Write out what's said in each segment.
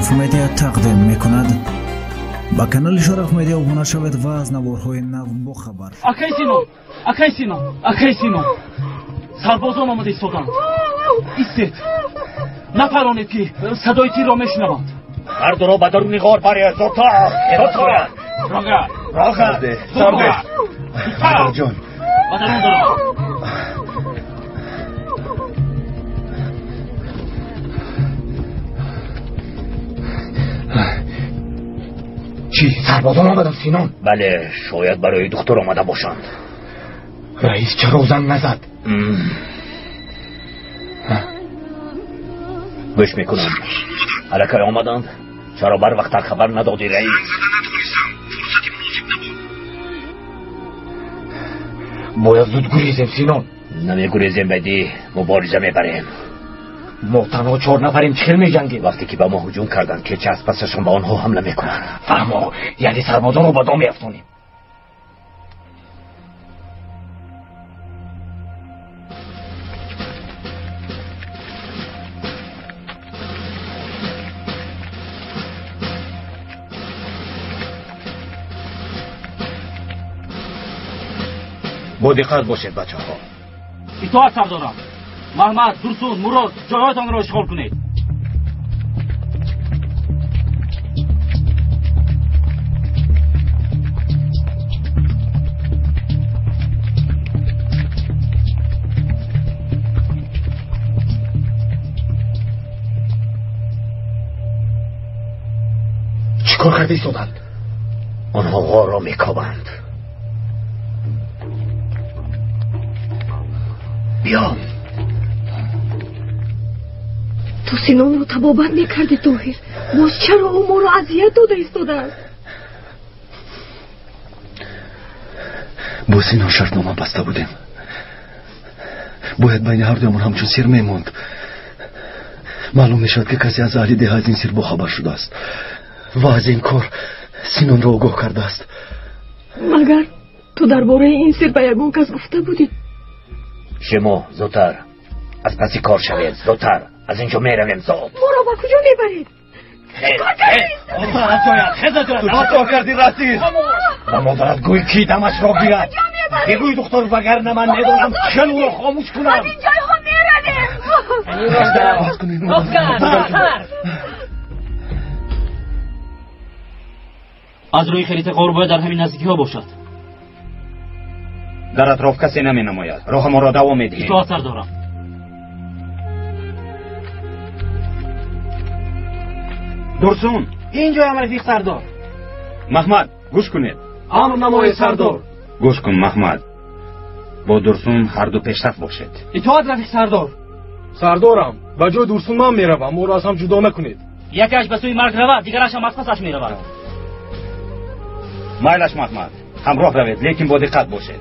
Шараф Медиа тақдим мекунад. Ба канали Шараф Медиа обуна шавед ва аз наворҳои нав бохабар. Акай Сино, акай Сино, акай Сино, сарбозон омада истоданд. Истед, нафаронед ки садои тирро мешунаванд. Ҳардуро ба даруни ғор баред, зудтар, зудтар. Рога, рога, сарде, ҷон. Ба дарун даро. Чӣ, сарбозон омаданд, Синон? Бале, шояд барои духтур омада бошанд. Раис чаро занг назад? Гӯш мекунам. Аллакай омаданд. Чаро барвақттар хабар надодӣ, раис? Занг зада натавонистам, фурсати муносиб набуд. Бояд зуд гурезем, Синон. Намегурезем, баъди мубориза мебарем. Мо танҳо 4 нафарем, чӣ хел меҷангем? Вақте ки ба мо ҳуҷум карданд, кеча аз пасашон ба онҳо ҳамла мекунанд. Фаҳмо, яъне сарбозонро ба дом меафтонем. Бо диққат бошед, бачаҳо. Итоат, сардорам. Маҳмад, Дурсун, Мурод, ҷойҳоятонро ишғол кунед. Чӣ кор карда истоданд? Онҳо ғорро мекобанд. Биё. Ту Синонро табобат мекардӣ, Тоҳир. Боз чаро ӯ моро азият дода истодааст? Бо Синон шартнома баста будем. Бояд байни ҳардуямон ҳамчун сир мемонд. Маълум мешавад, ки касе аз аҳли деҳа аз ин сир бохабар шудааст ва аз ин кор Синонро огоҳ кардааст. Магар ту дар бораи ин сир ба ягон кас гуфта будӣ? Шумо зудтар аз паси кор шавед, зудтар. Аз ин ҷо меравем, зуд. Моро ба куҷо мебаред? Ту чӣ кор кардӣ, расид? Ба модарат гӯй, ки дамашро гирад. Бигӯй духтур, вагарна ман медонам чӣ ӯро хомӯш кунам. Аз ин ҷойҳо меравем. Аз рӯи харита ғор бояд дар ҳамин наздикиҳо бошад. Дар атроф касе наменамояд. Роҳамонро давом медиҳем. Итоат, сардорам. Дурсун, инҷоям, рафиқ сардор. Маҳмад, гӯш кунед. Амр намоед, сардор. Гӯш кун, Маҳмад. Бо Дурсун ҳарду пешсаф бошед. Итоат, рафиқ сардор. Сардорам, ба ҷои Дурсун ман меравам, моро аз ҳам ҷудо накунед. Якеаш ба сӯи марг равад, дигараш ҳам аз пасаш меравад. Майлаш, Маҳмад, ҳамроҳ равед, лекин бо диққат бошед.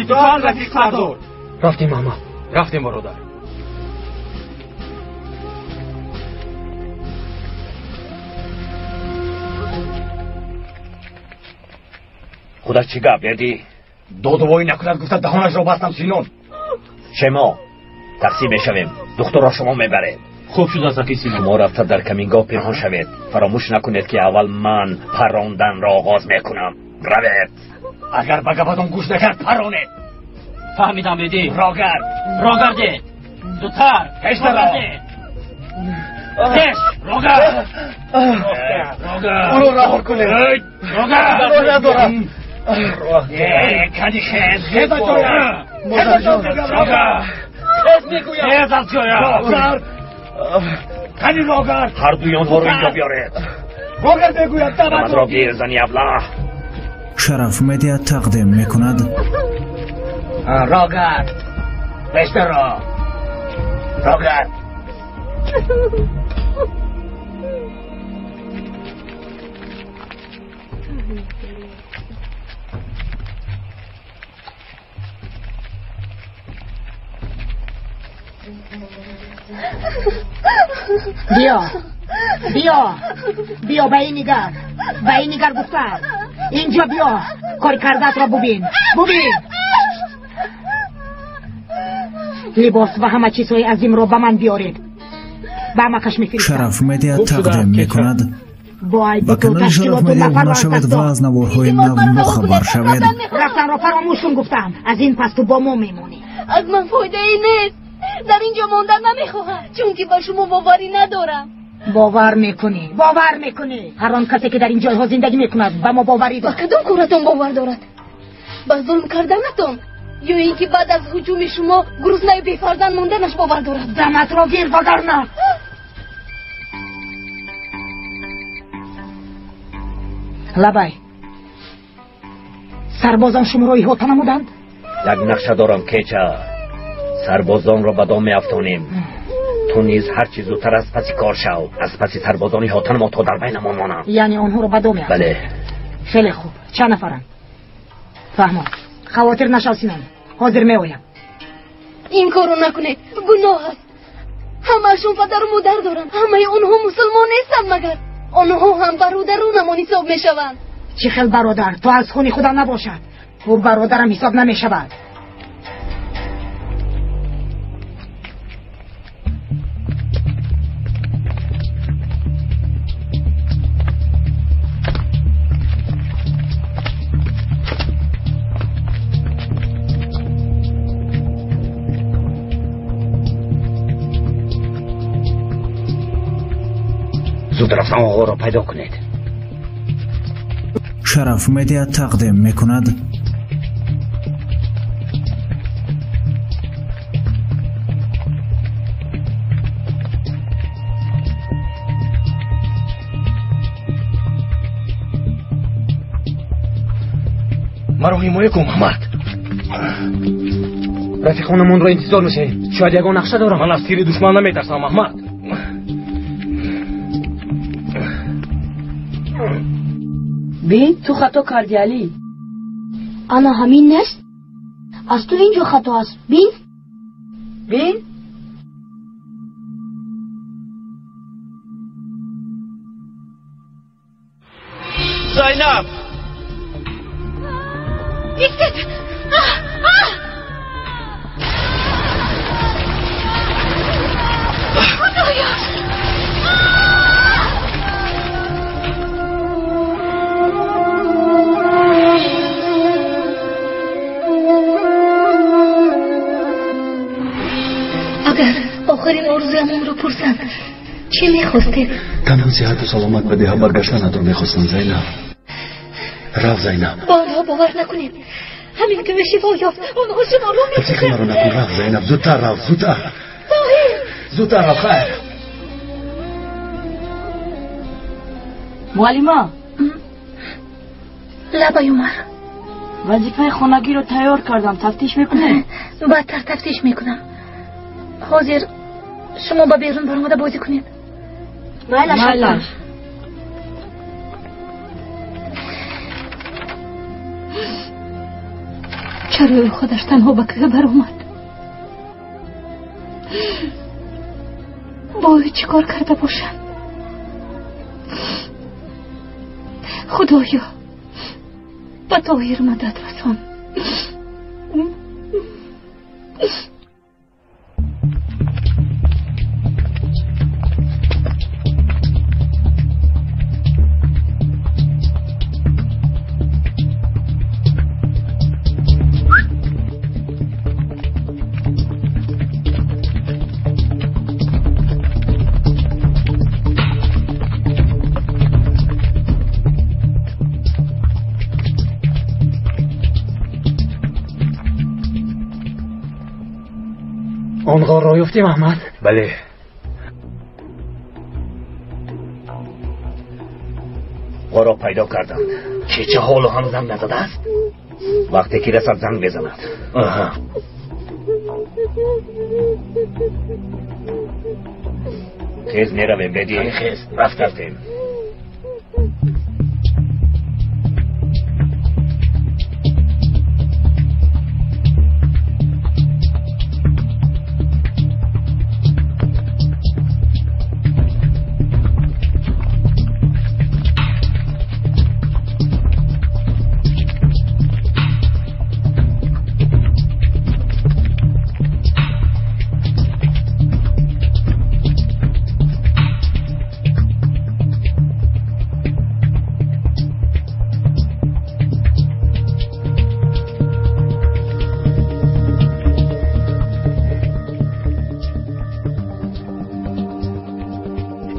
Итоат, рафиқ сардор. Рафтем, Маҳмад, рафтем, бародар. Худаш чӣ гап бердӣ? Додувоӣ накунад гуфта даҳонашро бастам, Синон. Шемо, тақсим мешавем. Духтурро шумо мебаред. Хуб шудааст, акай Синон. Шумо рафта дар камингоҳ пинҳон шавед. Фаромӯш накунед, ки аввал ман парронданро оғоз мекунам. Равед. Агар ба гапатон гӯш накард, парронед. Фаҳмидам, бедӣ. Рогард. Рогардед. Зудтар. Пеш даро. Пеш. Рогард. Рогард. Ӯро раҳо кунед. Рогард. Роҳ надорам. Кани хез, хез аз ҷоя. Модарҷон. Рогард. Хез мегӯям. Хез аз ҷоя. Рогард. Кани рогард. Ҳардуи онҳоро инҷо биёред. Рогард мегӯям. Даматро гир, зани аблаҳ. Шараф Медиа тақдим мекунад. Рогард. Пеш даро. Рогард. Биё, биё, биё, ба ин нигар, ба ин нигар гуфтам. Инҷо биё, кори кардаатро бубин, бубин. Либос ва ҳама чизҳои азимро ба ман биёред. Ба амакаш мефиристам. Шараф Медиа тақдим мекунад. Ба канали Шараф Медиа обуна шавед ва аз наворҳои нав бохабар шавед. Рафтанро фаромӯш кун гуфтам. Аз ин пас ту бо мо мемонӣ. Аз ман фоидае нест. Дар ин ҷо мондан намехоҳам, чунки ба шумо боварӣ надорам. Бовар мекунӣ, бовар мекунӣ. Ҳар он касе ки дар ин ҷойҳо зиндагӣ мекунад ба мо боварӣ дорад. Ба кадом кӯратон бовар дорад? Ба зулм карданатон ё ин ки баъд аз ҳуҷуми шумо гуруснаю бефарзанд монданаш бовар дорад? Занатро гир, вагарна. Лабай, сарбозон шуморо иҳота намуданд? Як нақша дорам, Кеча. Сарбозонро ба дом меафтонем. Ту низ ҳарчи зудтар аз паси кор шав. Аз паси сарбозон иҳота намо то дар байнамон монанд. Яъне онҳоро ба дом меафтонем? Бале. Хеле хуб. Чанд нафаранд? Фаҳмон. Хавотир нашав, Синон. Ҳозир меоям. Ин корро накунед, гуноҳ аст. Ҳамаашон падару модар доранд. Ҳамаи онҳо мусулмон нестанд, магар онҳо ҳам бародаронамон ҳисоб мешаванд. Чӣ хел бародар? То аз хуни худам набошад, ӯ бародарам ҳисоб намешавад. Зуд рафтан оғоро пайдо кунед. Шараф Медиа тақдим мекунад. Маро ҳимоя кун, Маҳмад. Рафиқонамонро интизор мешавем. Шояд ягон нақша дорам. Ман аз тири душман наметарсам, Маҳмад. Бин, ту хато кардӣ, Алӣ. Ана ҳамин нест? Аз ту ин ҷо хато аст. Бин? Бин? Зайнаб! Истед! Худоё! Агар охирин орзуямонро пурсанд, чӣ мехостед? Танҳо сиҳату саломат ба деҳа баргаштанатро мехостам, Зайнаб. Рав, Зайнаб. Ба онҳо бовар накунед. Ҳамин ки шифо ёфт, онҳо шуморо мекушанд. Фикр маро накун, рав, Зайнаб. Зудтар рав, зудтар. Тоҳир! Зудтар рав, хайр. Муаллима. Лабай, Умар. Вазифаи хонагиро тайёр кардам. Тафтиш мекунед? Баъдтар тафтиш мекунам. Ҳозир шумо ба берун баромада бозӣ кунед. Майлаш. Чаро ӯ худаш танҳо ба кӯҳ баромад? Бо ӯ чӣ кор карда бошам? Худоё, ба Тоҳир мадад расон. Он ғорро ёфтӣ, Маҳмад? Бале. Ғорро пайдо кардам. Кеча ҳоло ҳам занг назадааст? Вақте ки расад занг мезанад. Аҳа. Хез меравем, беди. Хез, рафтем.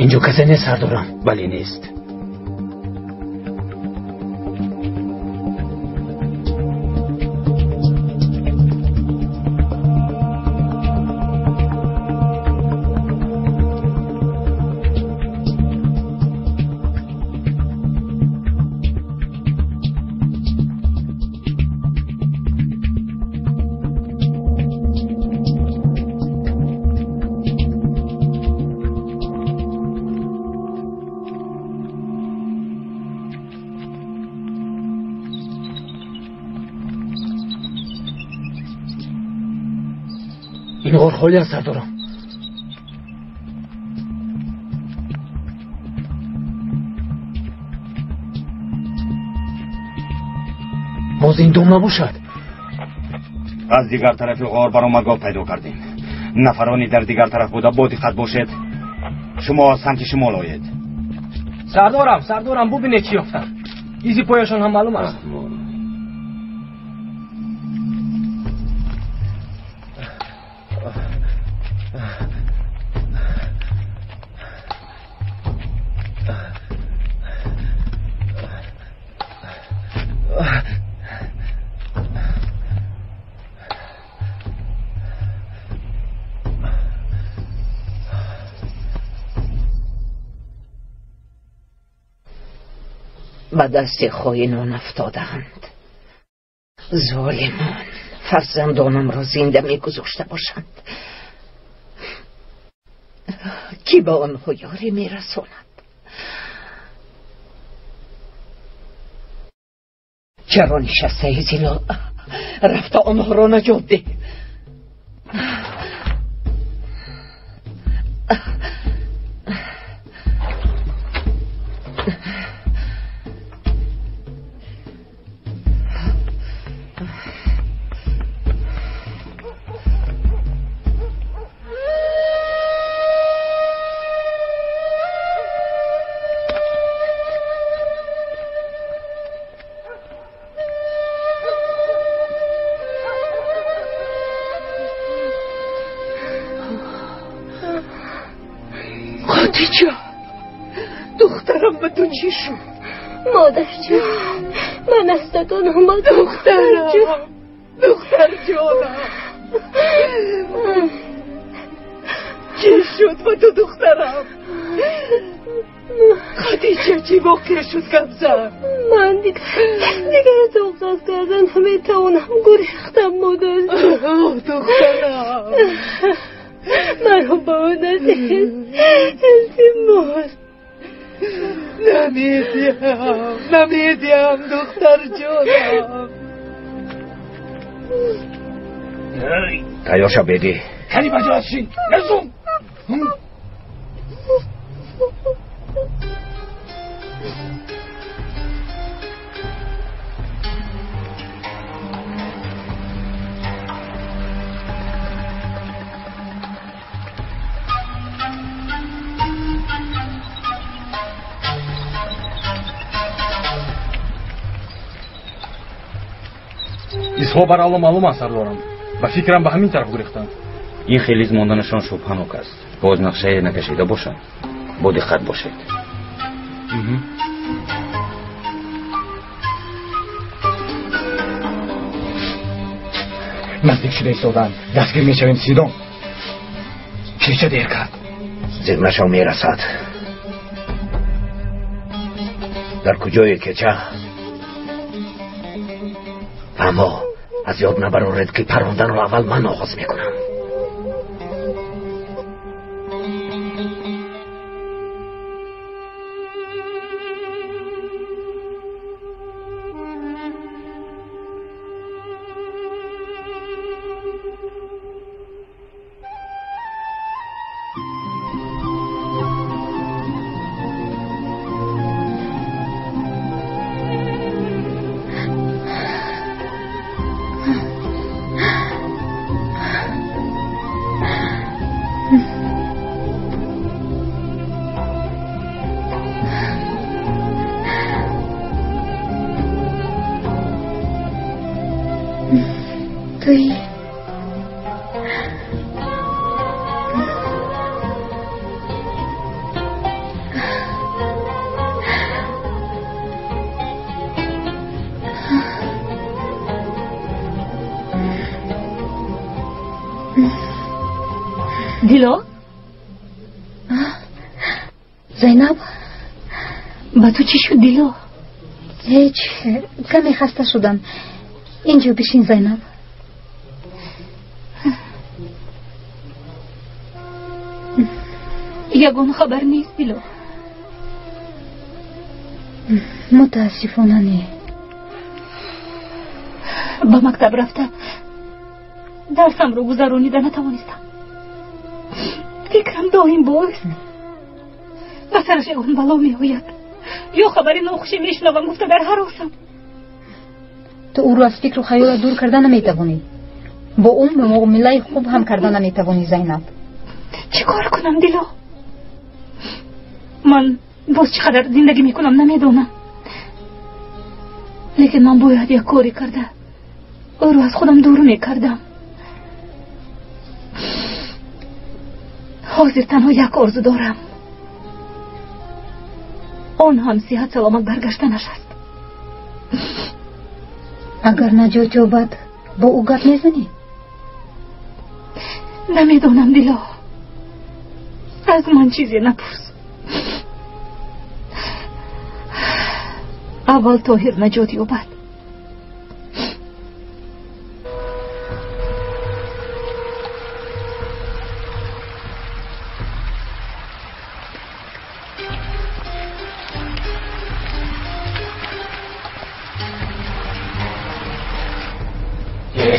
Инҷо касе нест, сардорам. Бале, нест. Ин ғор холӣ аст, сардорам. Боз ин дом набошад. Аз дигар тарафи ғор баромадгоҳ пайдо кардем. Нафароне дар дигар тараф буда бо диққат бошед. Шумо аз самти шимол оед. Сардорам, сардорам, бубинед чӣ ёфтам. Изи пояшон ҳам маълум аст. Ба дасти хоинон афтодаанд. Золимон фарзандонамро зинда мегузошта бошанд. Кӣ ба онҳо ёрӣ мерасонад? Чаро нишастаи Зилол? Рафта онҳоро наҷот деҳ. Хадиҷа, духтарам ба ту чӣ шуд? Модарҷон, ман аз дадон омадам. Духтарам, духтарҷонам, чӣ шуд ба ту, духтарам? Хадиҷа, чӣ воқеа шуд, гап зан. Ман дигар тоқат кардан наметавонам. Гурехтам, модарҷон. Духтарам, маро ба ӯ надиҳед, илтимос. Намедиҳам, намедиҳам, духтарҷонам. Тайёр шав, беди. Кани ба ҷоят шин, резум. Изҳо баралло маълум аст, сардорам. Ба фикрам ба ҳамин тараф гурехтанд. Ин хел из монданашон шубҳанок аст. Боз нақшае накашида бошанд. Бо диққат бошед. Наздик шуда истодаанд. Дастгир мешавем, Сидон. Кеча дер кард. Зиқ нашав, мерасад. Дар куҷое кеча? Аммо аз ёд набароред, ки паронданро аввал ман оғоз мекунам. Туи. Дило? Зайнаб? Ба ту чӣ шуд, Дило? Ҳеҷ, каме хаста шудам. Инҷо бишин, Зайнаб. Ягон хабар нест, Дило? Мутаассифона не. Ба мактаб рафта дарсамро гузаронида натавонистам. Фикрам доим боз ба сараш ягон бало меояд ё хабари нохуше мешунавам, гуфта дар ҳаросам. Ту ӯро аз фикру хаёлат дур карда наметавонӣ. Бо ӯ муомилаи хуб ҳам карда наметавонӣ, Зайнаб. Чӣ кор кунам, Дило? Ман боз чӣ қадар зиндагӣ мекунам намедонам, лекин ман бояд як коре карда ӯро аз худам дур мекардам. Ҳозир танҳо як орзу дорам, он ҳам сиҳат саломат баргаштанаш аст. Агар наҷот ёбад, бо ӯ гап мезанӣ? Намедонам, Дило. Аз ман чизе напурс. Аввал Тоҳир наҷот ёбад.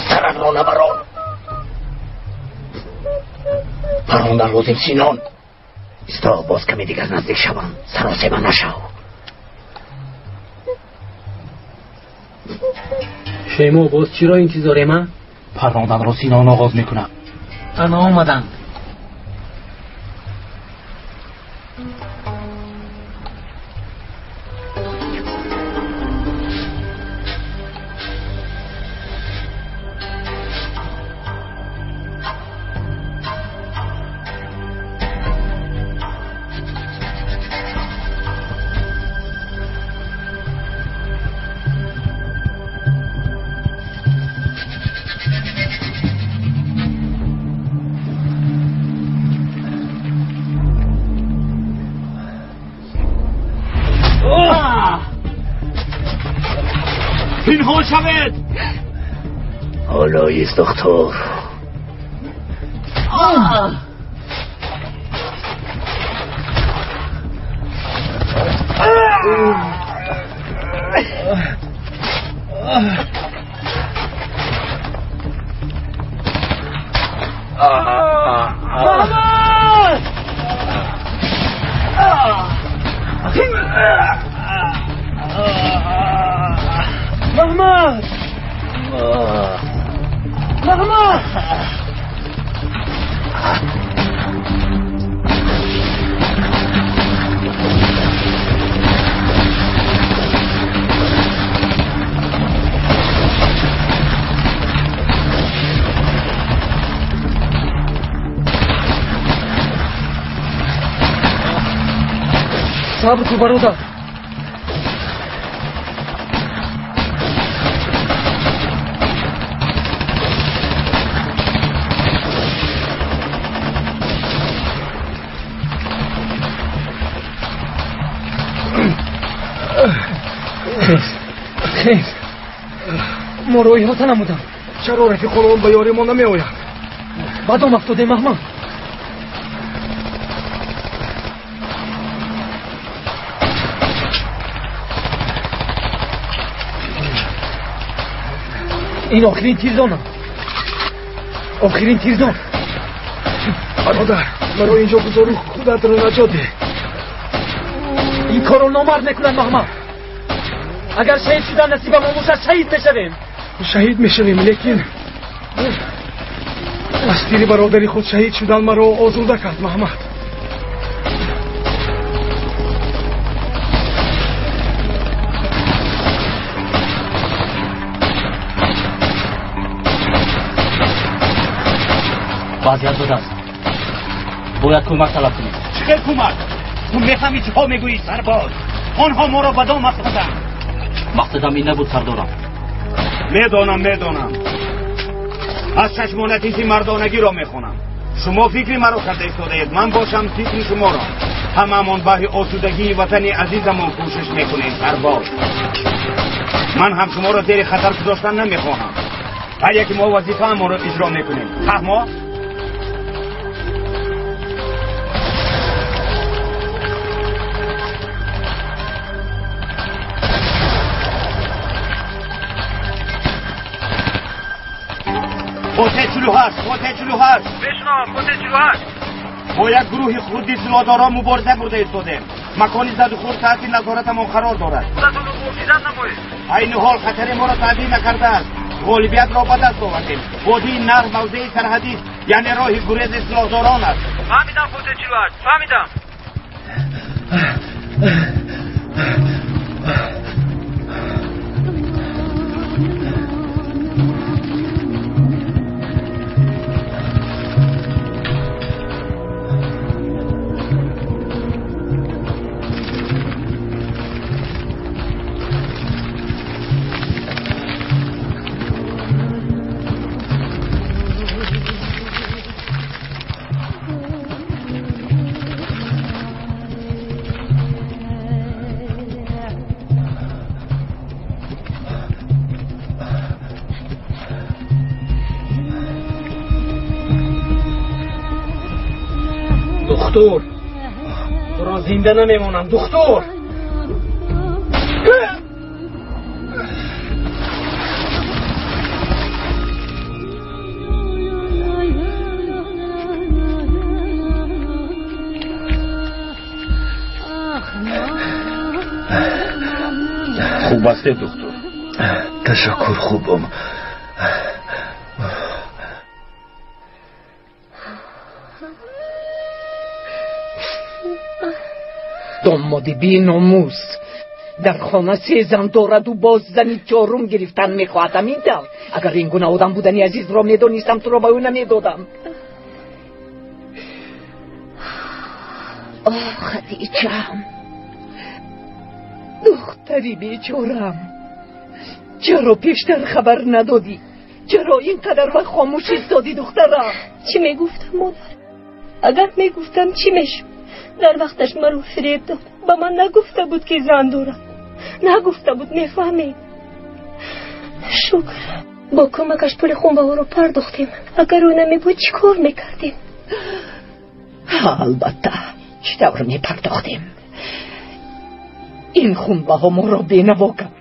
Саратро набарон. Парондан лозим, Синон. Исто, боз каме дигар наздик шавам. Саросема нашав. Шемо, боз чиро интизорем, а? Парронданро Синон оғоз мекунад. Ана омаданд. پنهان شوید. حالا ایست دکتر. محمد! محمد! صبر کن برادر. خیز، мо роҳи иҳота намудам. Чаро рафиқони он ба ёри мо намеоянд? Ба дом афтодем, Аҳмад. Ин охирин тирдонам, охирин тирдон. Бародар, маро инҷо гузору худатро наҷот деҳ. Ин корро номард мекунад, Маҳмад. Агар шаҳид шудан насибамон бошад, шаҳид мешавем. Шаҳид мешавем, лекин аз тири бародари худ шаҳид шудан маро озурда кард, Маҳмад. Вазъият зуд аст. Бояд кӯмак талаб кунем. Чӣ хел кӯмак? Ту мефаҳмӣ чӣ ҳо мегӯӣ, сарбоз? Онҳо моро ба дом афтоданд. Мақсадам ин набуд, сардорам. Медонам, медонам. Аз чашмонат ҳисси мардонагиро мехонам. Шумо фикри маро карда истодаед, ман бошам фикри шуморо. Ҳамаамон баҳри осудагии ватани азизамон кӯшиш мекунем, сарбоз. Ман ҳам шуморо зери хатар гузоштан намехоҳам. Ҳар яке мо вазифаамонро иҷро мекунем. Фаҳмо? Фотеҳ 48, Фотеҳ 48. Бишнав, Фотеҳ 48. Бо як гурӯҳи хурди силоҳдорон мубориза бурда истодем. Макони задухӯрд таҳти назоратамон қарор дорад. Худатонро муҳофизат намоед. Айни ҳол хатари моро таъбир накардааст. Ғолибиятро ба даст овардем. Водии Нар мавзеи сарҳадист, яъне роҳи гурези силоҳдорон аст. Фаҳмидам, Фотеҳ 48, фаҳмидам. Духтур, туро зинда намемонам, духтур. Хуб ҳастед, духтур? Ташаккур, хубам. Домоди беномус дар хона се зан дораду боз зани чорум гирифтан мехоҳад. Ҳамин тавр агар ин гуна одам будани азизро медонистам, туро ба ӯ намедодам. Оҳ, Хадичам, духтари бечорам, чаро пештар хабар надодӣ? Чаро ин қадар вақт хомӯш истодӣ, духтарам? Чӣ мегуфтам, модар? Агар мегуфтам, чӣ мешуд? Дар вақташ маро фиреб дод. Ба ман нагуфта буд, ки зан дорад. Нагуфта буд, мефаҳмед. Шукр, бо кӯмакаш пули хунбаҳоро пардохтем. Агар ӯ намебуд, чӣ кор мекардем? Албатта, чӣ тавр мепардохтем? Ин хунбаҳо моро бенаво кард.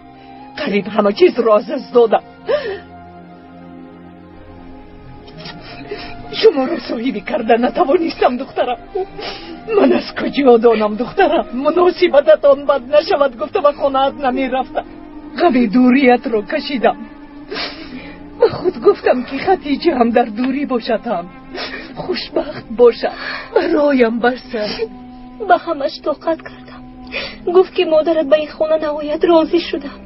Қариб ҳама чизро аз даст додам. Шуморо соҳибӣ карда натавонистам, духтарам. Ман аз куҷо донам, духтарам? Муносибататон бад нашавад гуфта ба хонаат намерафтам. Ғами дуриятро кашидам. Ба худ гуфтам, ки Хатиҷа ҳам дар дурӣ бошад, ҳам хушбахт бошад. Бароям бас аст. Ба ҳамаш тоқат кардам. Гуфт, ки модарат ба ин хона наояд, розӣ шудам.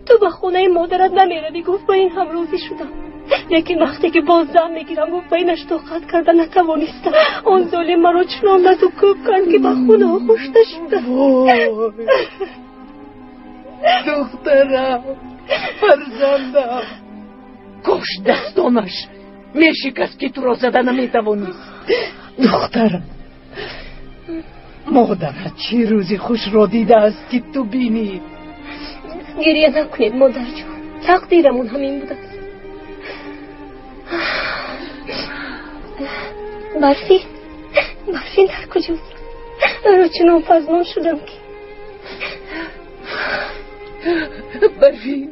Ту ба хонаи модарат намеравӣ, гуфт, ба ин ҳам розӣ шудам. Лекин вақте ки боз зан мегирам, гуфт, ба инаш тоқат карда натавонистам. Он золим маро чунон лату кӯб кард, ки ба хона хушта шудам. Духтарам, фарзандам, кош дастонаш мешикаст, ки туро зада наметавонист. Духтарам, модарат чӣ рӯзи хушро дидааст, ки ту бинӣ? Гиря накунед, модарҷон, тақдирамон ҳамин будааст. Барфин, Барфин дар куҷост? Ӯро чунон пазнон шудам, ки Барфин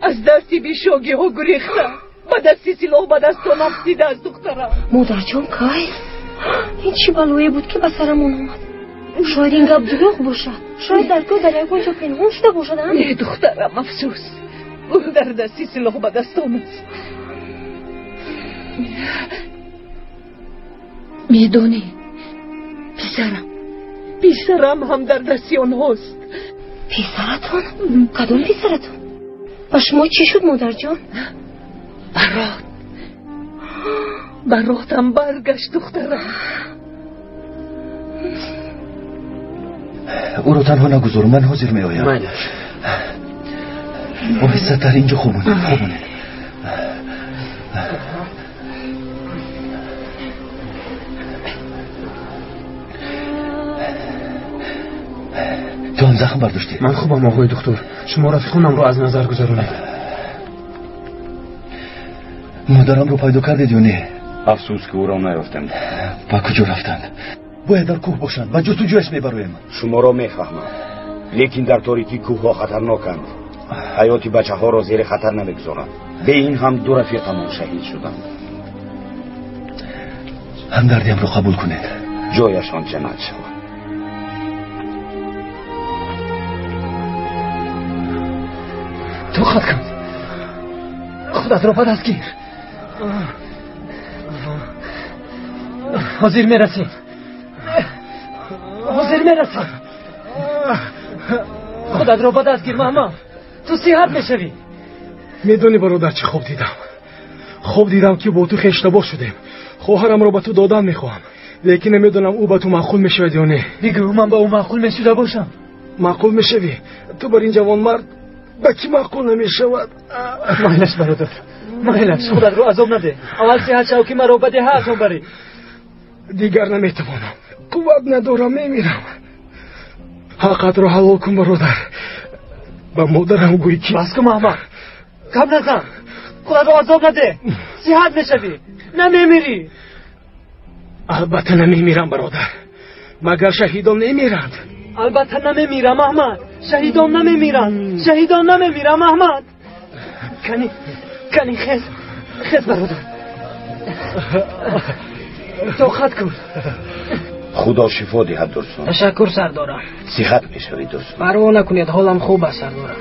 аз дасти бешогиҳо гурехта, ба дасти силоҳ ба дастон афтидааст, духтарам. Модарҷон, кай? Ин чӣ балое буд, ки ба сарамон омад? Шояд ин гап дурӯғ бошад. Шояд дар кӯ дар ягон ҷо пинҳон шуда бошад, а? Не, духтарам, афсӯс, ӯ дар дасти силоҳ ба дастон аст. Медонӣ, писарам, писарам ҳам дар дасти онҳост. Писаратон? Кадом писаратон? Ба шумо чӣ шуд, модарҷон? Барот, баротам баргашт, духтарам. Ӯро танҳо нагузор, ман ҳозир меоям. Майлаш. Оҳистатар инҷо хобонед, хобонед. Ягон захм бардоштӣ? Ман хубам, оғои духтур. Шумо рафиқонамро аз назар гузаронед. Модарамро пайдо кардед ё не? Афсӯс, ки ӯро наёфтем. Ба куҷо рафтанд? Бояд дар кӯҳ бошанд. Ба ҷустуҷӯяш мебароем. Шуморо мефаҳмам, лекин дар торикӣ кӯҳҳо хатарноканд. Ҳаёти бачаҳоро зери хатар намегузоранд. Бе ин ҳам ду рафиқамон шаҳид шуданд. Ҳамдардиамро қабул кунед. Ҷояшон ҷаннат шавад. Тоқат кун, худатро ба даст гир. Ҳозир мерасем, ҳозир мерасам. Худатро ба даст гир, Маҳмад. Ту сиҳат мешавӣ. Медонӣ, бародар, чӣ хоб дидам? Хоб дидам, ки бо ту хештабор шудем. Хоҳарамро ба ту додан мехоҳам, лекин намедонам ӯ ба ту маъқул мешавад ё не. Бигӯ, ман ба ӯ маъқул мешуда бошам? Маъқул мешавӣ. Ту бар ин ҷавонмард ба кӣ маъқул намешавад? Майлаш, бародар, майлаш. Худатро азоб наде. Аввал сиҳат шав, ки маро ба деҳа азоб барӣ. Дигар наметавонам, қувват надорам, мемирам. Ҳаққатро ҳалол кун, бародар. Ба модарам гӯй, ки бас кун, Маҳмад, гап назан. Худатро азоб наде. Сиҳат мешавӣ, намемирӣ. Албатта намемирам, бародар. Магар шаҳидон намемиранд? Албатта намемирам, Аҳмад. Шаҳидон намемиранд, шаҳидон намемирам, Аҳмад. Кани, кани, хез, хез, бародар. Тоқат кун. Худо шифо диҳад, Дурсун. Ташаккур, сардорам. Сиҳат мешавӣ, Дурсун. Парво накунед, ҳолам хуб аст, сардорам.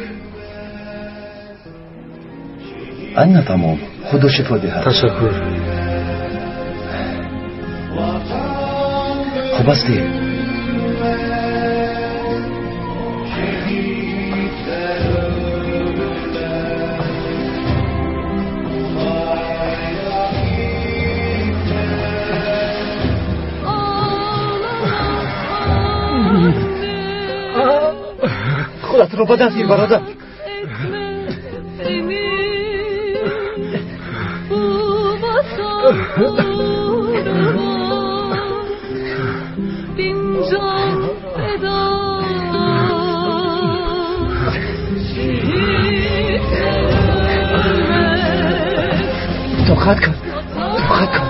Анна тамом. Худо шифо диҳад. Ташаккур. Хуб ҳастӣ? Худатро ба даст гир, бародар. Тоқат кун, тоқат кун.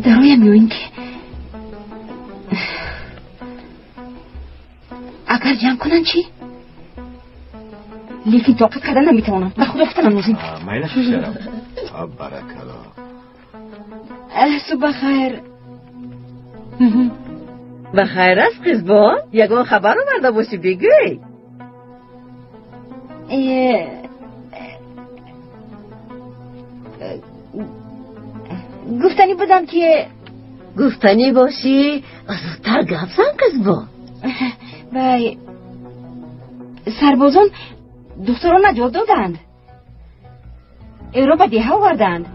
Дароям ё ин ки агар ҷанг кунанд чӣ? Лекин тоқат карда наметавонам. Ба худо гуфтанам лозим. Майлаш, писарам. Баракалло. Субҳ бахайр. Ба хайр аст, қизбон? Ягон хабар оварда бошӣ, бигӯй. Гуфтанӣ будам, ки Гуфтанӣ бошӣ, зудтар гап зан, қизбон. Вай, сарбозон духтарро наҷот доданд, ӯро ба деҳа оварданд.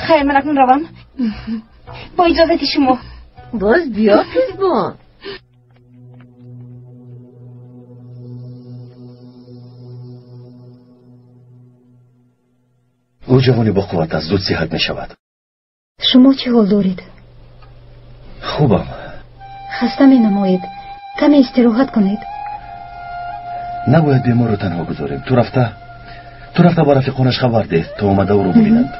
Хайр, ман акнун равам, бо иҷозати шумо. Боз биё, қизбон. Ӯ ҷавони боқувват аст, зуд сиҳат мешавад. Шумо чӣ ҳол доред? Хубам. Хаста менамоед, каме истироҳат кунед. Набояд беморро танҳо гузорем. Ту рафта ба рафиқонаш хабар деҳ, то омада ӯро бибинанд.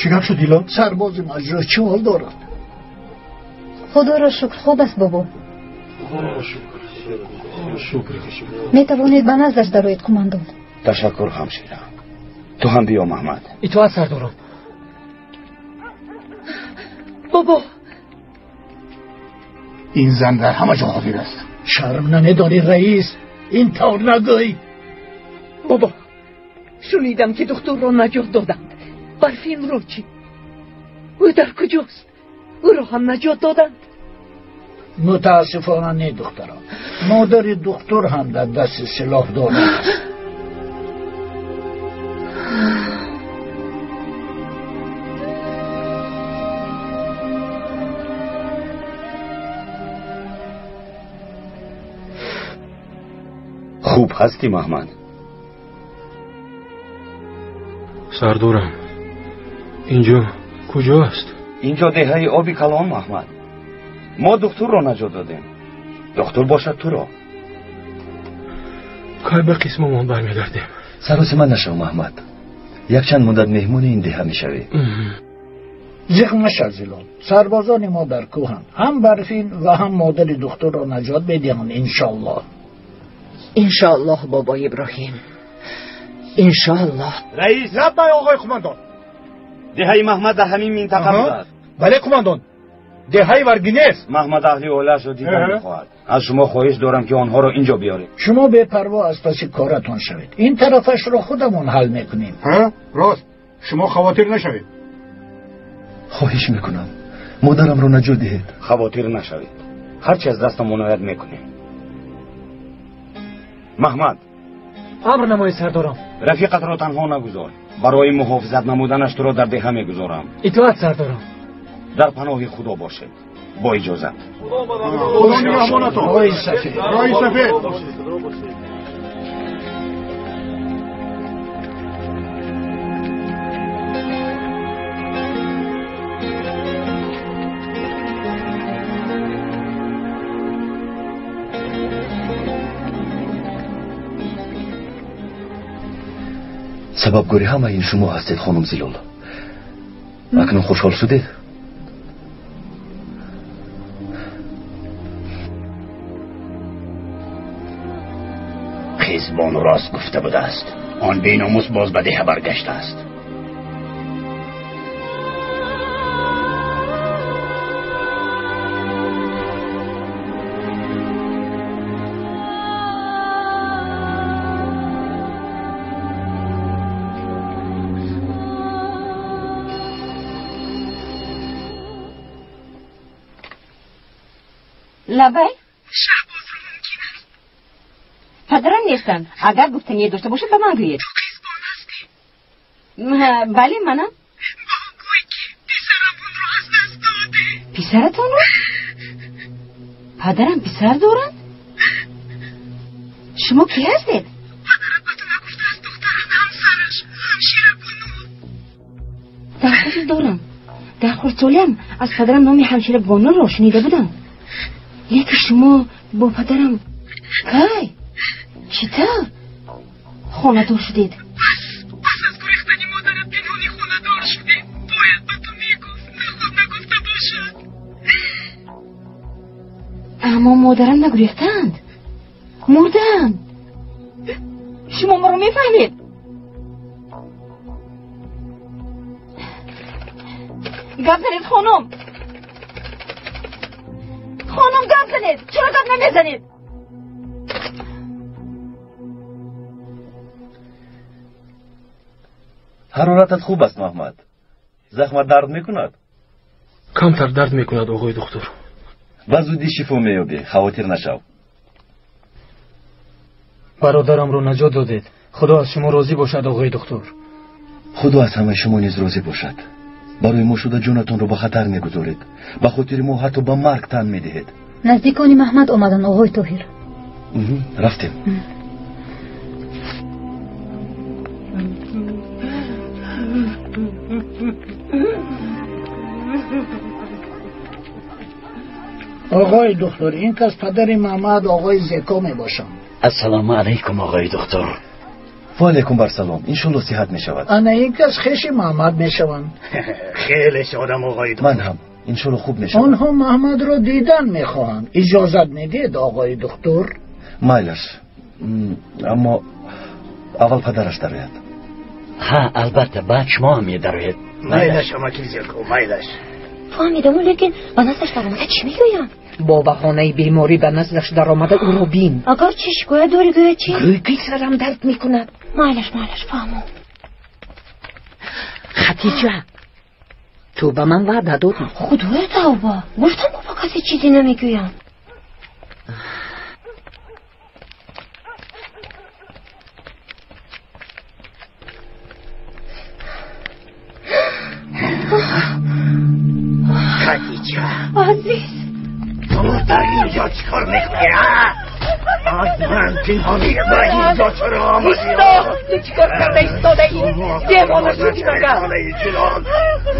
Чӣ гап шуд, Ҳилол? Сарбози маҷрӯҳ чӣ ҳол дорад? Худоро шукр, хуб аст, бобо. Метавонед ба наздаш дароед, қумандон. Ташаккур, ҳамшира. Ту ҳам биё, Маҳмад. Итоат, сардорам. Бобо, ин зан дар ҳама ҷо ҳозир аст. Шарм намедорӣ, раис? Ин тавр нагӯй. Бобо, шунидам ки духтурро наҷот доданд. Барфинро чӣ? Ӯ дар куҷост? Ӯро ҳам наҷот доданд? Мутаассифона не, духтарам. Модари духтур ҳам дар дасти силоҳдорон аст. Хуб ҳастӣ, Маҳмад? Сардорам, инҷо куҷо аст? Инҷо деҳаи Оби Калон, Маҳмад. Мо духтурро наҷот додем. Духтур бошад туро. Кай ба қисмамон бармегардем? Саросима нашав, Маҳмад. Якчанд муддат меҳмони ин деҳа мешавӣ. Зиқ машав, Зилол. Сарбозони мо дар кӯҳанд. Ҳам Барфин ва ҳам модари духтурро наҷот медиҳанд, иншоаллоҳ. Иншоаллоҳ, бобои Иброҳим. Иншоаллоҳ. Раис, лаббай, оғои қумандон. Деҳаи Маҳмад дар ҳамин минтақа будааст. Бале, қумандон. Деҳаи Варгинес. Маҳмад аҳли оилаашро дидан мехоҳад. Аз шумо хоҳиш дорам, ки онҳоро инҷо биёред. Шумо бепарво аз паси коратон шавед. Ин тарафашро худамон ҳал мекунем. Рост, шумо хавотир нашавед. Хоҳиш мекунам, модарамро наҷот диҳед. Хавотир нашавед. Ҳарчи аз дастамон ояд мекунем. Маҳмад, амр намоед, сардорам. Рафиқатро танҳо нагузор. Барои муҳофизат намуданаш туро дар деҳа мегузорам. Итоат, сардорам. Дар паноҳи Худо бошед. Бо иҷозат. Худо нигаҳбонатон. Роҳи сафед. Роҳи сафед. Сабабгори ҳамаи ин шумо ҳастед, хонум Зилол. Акнун хушҳол шудед? Қизбону рост гуфта будааст. Он беномус боз ба деҳа баргаштааст. Лабай? Шаҳбозро мумкин аст. Падарам нестанд. Агар гуфтание дошта бошад, ба ман гӯед. Ту Қизбон ҳастӣ? Бале, манам. Ба ӯ гӯй, ки писарамонро аз даст додем. Писаратонро? Падарам писар доранд? Шумо кӣ ҳастед? Падарат ба ту нагуфтааст, духтарам, ҳамсараш ҳамшира Бону. Дар хотир дорам. Дар хурдсолиам аз падарам номи ҳамшира Бонуро шунида будам. Лекин шумо бо падарам кай, чӣ тавр хонадор шудед? Пас аз гурехтани модарат пинҳонӣ хонадор шудем. Бояд ба ту мегуфт, наход нагуфта бошад. Аммо модарам нагурехтанд, мурданд. Шумо маро мефаҳмед? Гап занед, хонум. Хонум, гап занед. Чаро гап намезанед? Ҳароратат хуб аст, Маҳмад? Захмат дард мекунад? Камтар дард мекунад, оғои духтур. Ба зудӣ шифо меёбӣ, хавотир нашав. Бародарамро наҷот додед. Худо аз шумо розӣ бошад, оғои духтур. Худо аз ҳамаи шумо низ розӣ бошад. Барои мо шуда ҷонатонро ба хатар мегузоред. Ба хотири мо ҳатто ба марг тан медиҳед. Наздикони Маҳмад омаданд, оғои Тоҳир. Рафтем. Оғои духтур, ин кас падари Маҳмад, оғои Зеко мебошанд. Ассалому алайкум, оғои духтур. Ва алайкум барсалом. Иншоллоҳ сиҳат мешавад. Ана ин кас хеши Муҳаммад мешаванд. Хеле шодам оғои доктор. Ман ҳам. Иншоллоҳ хуб мешавад. Онҳо Муҳаммадро дидан мехоҳанд. Иҷозат медиҳед оғои доктор? Майлаш. Аммо аввал падараш дарояд. Ҳа, албатта, баъд шумо ҳам медароед. Майлаш, амаки Зилко, майлаш. Фаҳмидам, лекин ба наздаш даромада чӣ мегӯям? Бо баҳонаи беморӣ ба наздаш даромада ӯро бин. Агар чӣ шикоят дорӣ, гӯяд чӣ? Гӯй ки сарам дард мекунад. Майлаш, майлаш, фаҳмам. Хатиҷа, ту ба ман ваъда додӣ. Худоя тавба, гуфтам ба касе чизе намегӯям. Хатиҷа, азиз, ту дар инҷо чӣ кор мекунӣ? Аз ман пинҳонӣ ба инҷо чаро омадӣ? Ту чӣ кор карда истодаӣ? Девона шудӣ магар?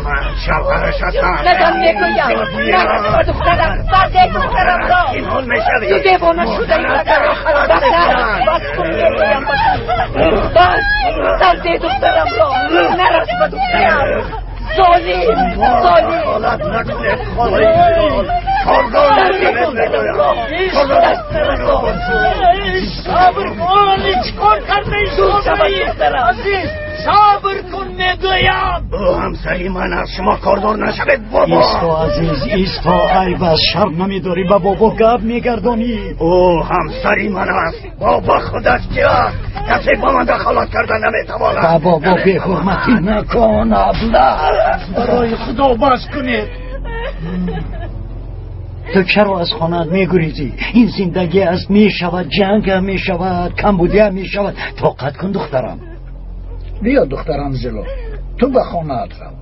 Ман шавҳараш ҳастам. Назан мегӯям, нарас ба духтарам, сарде духтарамро. Пинҳон мешавӣ. Ту девона шудаӣ магар? Бас, бас кун мегӯям ба ту. Бас, сарде духтарамро, нарас ба духтарам. Золим, золим. Дахолат накунед, холаи Зилол. Кордор Сабр кун, чӣ кор карда истодаӣ? Азиз, сабр кун мегӯям. Ӯ ҳамсари ман аст, шумо кордор нашавед бобо. Исто азиз, исто, айб аст, шарм намедорӣ, ба бобо гап мегардонӣ. Ӯ ҳамсари ман аст, бобо худаш ки аст? Касе ба ман дахолат карда наметавонад. Ба бобо беҳурматӣ накун, абла. Барои худо бас кунед. Ту чаро аз хонаат мегурезӣ? Ин зиндагӣ аст, мешавад, ҷанг ҳам мешавад, камбудӣ ҳам мешавад. Тоқат кун духтарам. Биё духтарам Зилол, ту ба хонаат рав.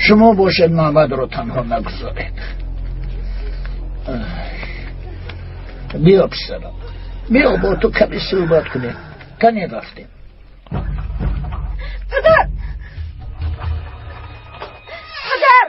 Шумо бошед Муҳаммадро танҳо нагузоред. Биё писарам, биё бо ту каме суҳбат кунем. Кане рафтем. Падар! Падар!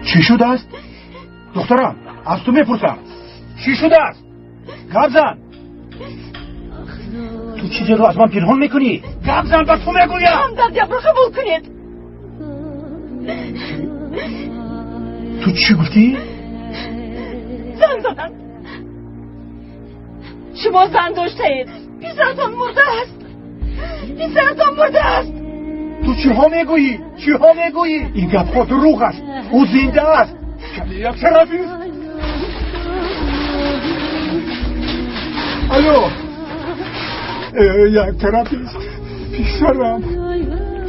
Чӣ шудааст? Духтарам, аз ту мепурсам. Чӣ шудааст? Гап зан. Ту чизеро аз ман пинҳон мекунӣ? Гап зан, ба ту мегӯям. Ҳамдардиамро қабул кунед. Ту чӣ гуфтӣ? Зан заданд. Шумо зан доштаед. Писаратон мурдааст. Писаратон мурдааст. Ту чиҳо мегӯӣ? Чиҳо мегӯӣ? Ин гапҳо дурӯғ аст. Ӯ зинда аст. Як тарафист. Алло, як тарафист. Писарам,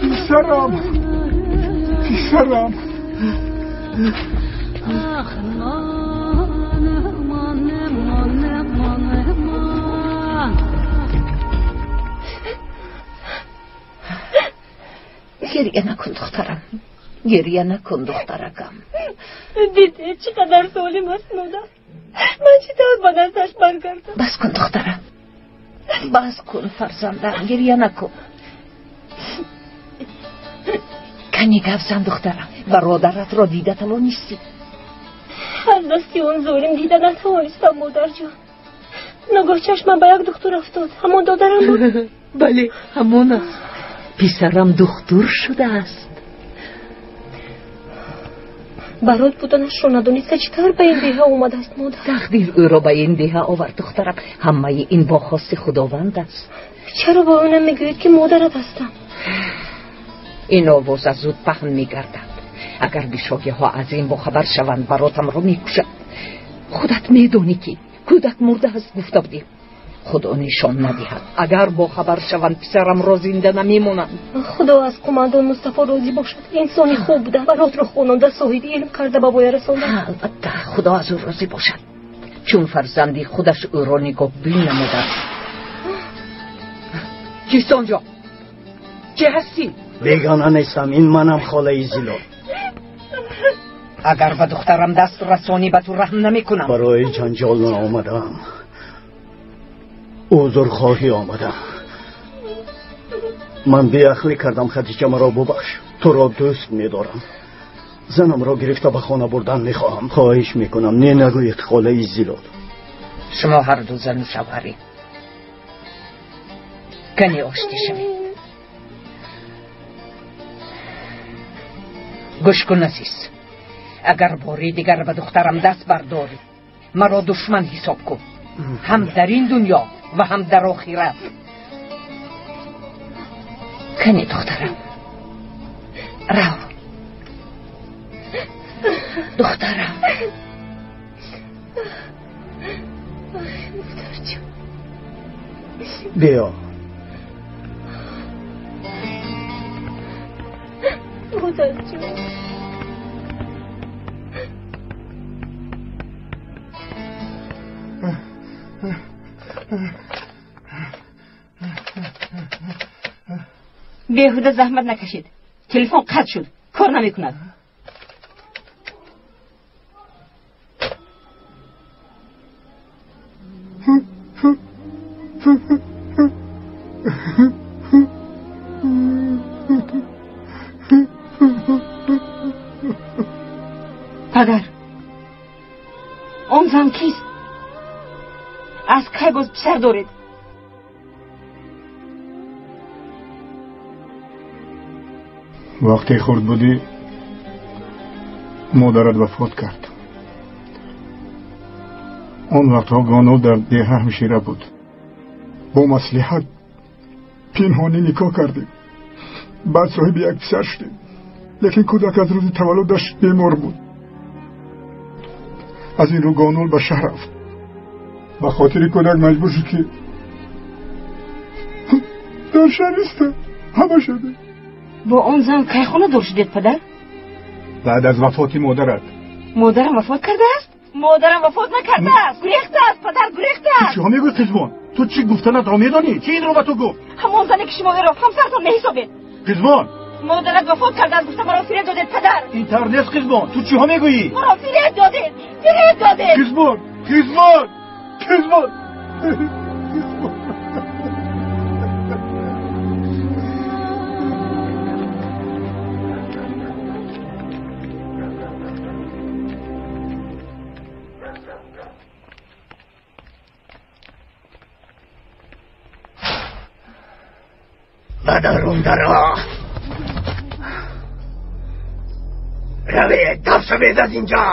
писарам, писарам. Гирья накун, духтарам, гирья накун, духтаракам. Дидед чӣ қадар золим аст модар. Ман чӣ тавр ба наздаш баргардам? Бас кун, духтарам, бас кун, фарзандам, гирья накун. Кани гап зан, духтарам, бародаратро дида тавонистӣ? Аз дасти он золим дида натавонистам, модарҷон. Ногоҳ чашмам ба як духтур афтод. Ҳамон додарам буд? Бале, ҳамон аст. Писарам духтур шудааст. Барот буданашро надониста чӣ тавр ба ин деҳа омадааст, модар? Тақдир ӯро ба ин деҳа овард, духтарам. Ҳамаи ин бо хости Худованд аст. Чаро ба ӯ намегӯед ки модарат ҳастам? Ин овоза зуд паҳн мегардад. Агар бишогиҳо аз ин бохабар шаванд, баротамро мекушанд. Худат медонӣ ки кӯдак мурдааст, гуфта будем. Худо нишон надиҳад. Агар бохабар шаванд, писарамро зинда намемонанд. Худо аз қумандон Мустафо розӣ бошад. Инсони хуб буда, баротро хононда, соҳиби илм карда ба воя расонда. Албатта, Худо аз ӯ розӣ бошад, чун фарзанди худаш ӯро нигоҳбин намудааст. Кист онҷо? Ки ҳастӣ? Бегона нестам, ин манам, холаи Зилол. Агар ба духтарам даст расонӣ, ба ту раҳм намекунам. Барои ҷанҷол наомадам, узрхоҳӣ омадам. Ман беақлӣ кардам, Хадича, маро бубахш. Туро дӯст медорам. Занамро гирифта ба хона бурдан мехоҳам. Хоҳиш мекунам, не нагӯед холаи Зилол. Шумо ҳар ду зану шавҳаред, кане оштӣ шавед. Гӯш кун, азиз, агар бори дигар ба духтарам даст бардорӣ, маро душман ҳисоб кун, ҳам дар ин дунё ва ҳам дар охират. Кане духтарам, рав. Духтарам. Биё. Модарҷон. Беҳуда заҳмат накашед. Телефон қатъ шуд, кор намекунад. Падар, он зан кист? Аз кай боз писар доред? Вақте хурд будӣ, модарат вафот кард. Он вақтҳо Гонул дар деҳа ҳамшира буд. Бо маслиҳат пинҳонӣ никоҳ кардем. Баъд соҳиби як писар шудем. Лекин кӯдак аз рӯзи таваллудаш бемор буд. Аз ин рӯ Гонул ба шаҳр рафт. Ба хотири кӯдак маҷбур шуд, ки дар шаҳр истад. Ҳама шуда. Бо он зан кай хонадор шудед, падар? Баъд аз вафоти модарат. Модарам вафот кардааст? Модарам вафот накардааст, гурехтааст, падар, гурехтааст. Ту чиҳо мегӯӣ, Қизбон? Ту чӣ гуфтанатро медонӣ? Чӣ инро ба ту гуфт? Ҳамон зане, ки шумо ӯро ҳамсаратон меҳисобед. Қизбон, модарат вафот кардааст гуфта маро фиреб додед, падар. Ин тавр нест, Қизбон. Ту чиҳо мегӯӣ? Маро фиреб додед, фиреб додед. Қизбон, Қизбон, Қизбон. Ба дарун даро равед, даф шавед аз инҷо.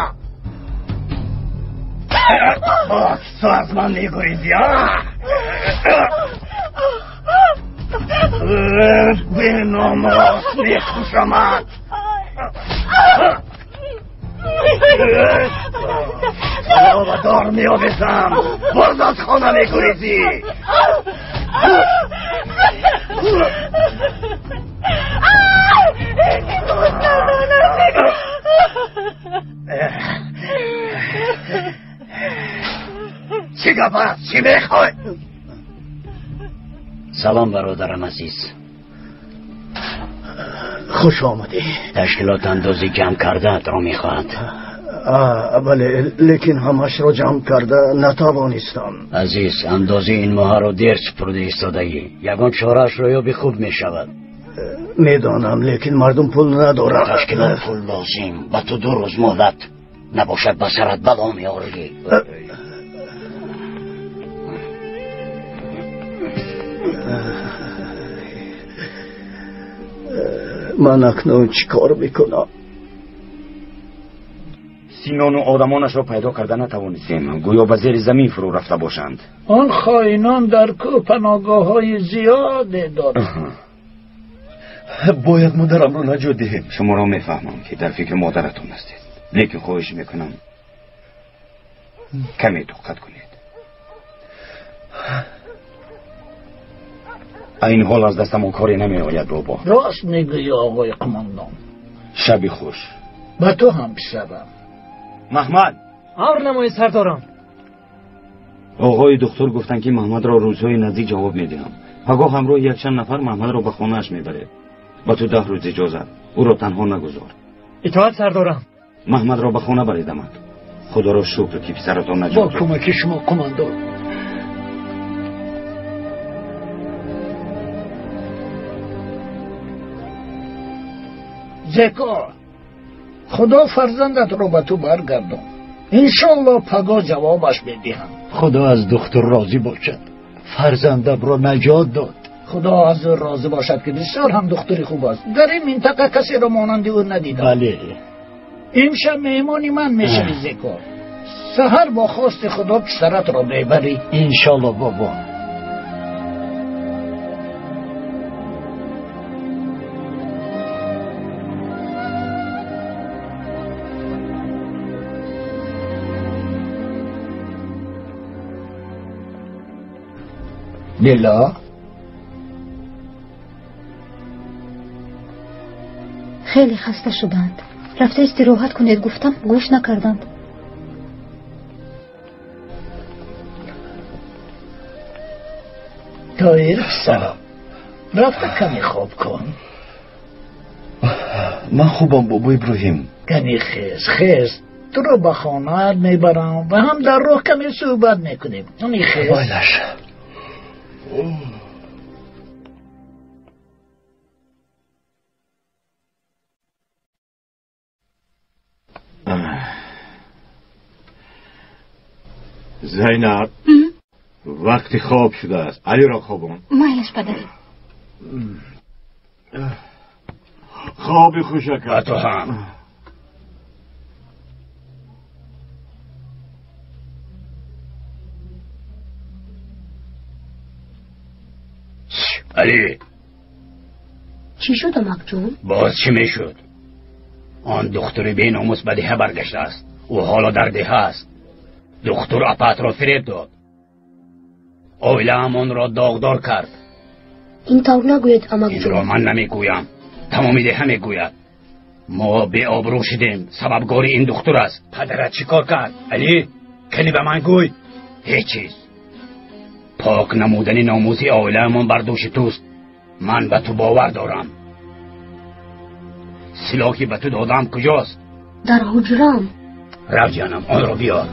Боз ту аз ман мегурезӣ, беномус мекушамат. Туро ба дор меовезам, боз аз хона мегурезӣ. Чӣ гап аст? Чӣ мехоҳӣ? Салом, бародарам азиз. Хуш омадӣ. Ташкилот андози ҷамъ кардаатро мехоҳад. Бале, лекин ҳамашро ҷамъ карда натавонистам. Азиз, андози ин моҳаро дер супурда истодаӣ. Ягон чораашро ёби, хуб мешавад. Медонам, лекин мардум пул надорад. Ташкилот пул лозим. Ба ту 2 рӯз муҳлат. Набошад, ба сарат бало меорӣ. Ман акнун чӣ кор мекунам? Синону одамонашро пайдо карда натавонистем. Гӯё ба зери замин фурӯ рафта бошанд. Он хоинон дар кӯҳ паноҳгоҳҳои зиёде доранд. Бояд модарамро наҷот диҳем. Шуморо мефаҳмам, ки дар фикри модаратон ҳастед, лекин хоҳиш мекунам, каме тоқат кунед. Айни ҳол аз дастамон коре намеояд, бобо. Рост мегӯӣ, оғои қумондон. Шаби хуш. Ба ту ҳам, писарам. Маҳмад. Амр намоед, сардорам. Оғои духтур гуфтанд, ки Маҳмадро рӯзҳои наздик ҷавоб медиҳам. Пагоҳ ҳамроҳи якчанд нафар Маҳмадро ба хонааш мебаред. Ба ту 10 рӯз иҷозат. Ӯро танҳо нагузор. Итоат, сардорам. Маҳмадро ба хона баред амак. Худоро шукр, ки писаратон наҷот бо кӯмаки шумо, қумандон. Зеко, худо фарзандатро ба ту баргардон. Иншолло паго ҷавобаш медиҳам. Худо аз духтур розӣ бошад, фарзандамро наҷот дод. Худо аз ӯ розӣ бошад, ки бисёр ҳам духтури хуб аст. Дар ин минтақа касеро монанди ӯ надидам. Бале. Имшаб меҳмони ман мешавӣ, Зеко. Саҳар бо хости худо писаратро мебарӣ. Иншолло, бобо. Лила, хеле хаста шуданд. Рафта истироҳат кунед гуфтам, гӯш накарданд. Тоҳир писарам, рафта каме хоб кун. Ман хубам, бобо Иброҳим. Кани хез, хез, туро ба хонаат мебарам ва ҳам дар роҳ каме суҳбат мекунем. Кани хез. Байлаш. Зайнаб, вақти хоб шудааст. Алиро хобон. Майлаш, падар. Хоби хуш, ака. Ба ту ҳам. Али. Чӣ шуд, амакҷон? Боз чӣ мешуд? Он духтури беномус ба деҳа баргаштааст. Ӯ ҳоло дар деҳа аст. Духтур апаатро фиреб дод. Оилаам онро доғдор кард. Ин тавр нагӯед, амакҷон. Инро ман намегӯям, тамоми деҳа мегӯяд. Мо беобрӯ шудем. Сабабгори ин духтур аст. Падарат чӣ кор кард? Али, кани ба ман гӯй. Ҳеҷ чиз. Пок намудани номуси оилаамон бар дӯши туст. Ман ба ту бовар дорам. Силоҳе ба ту додам куҷост? Дар ҳуҷрам. Рав, ҷанам, онро биёр.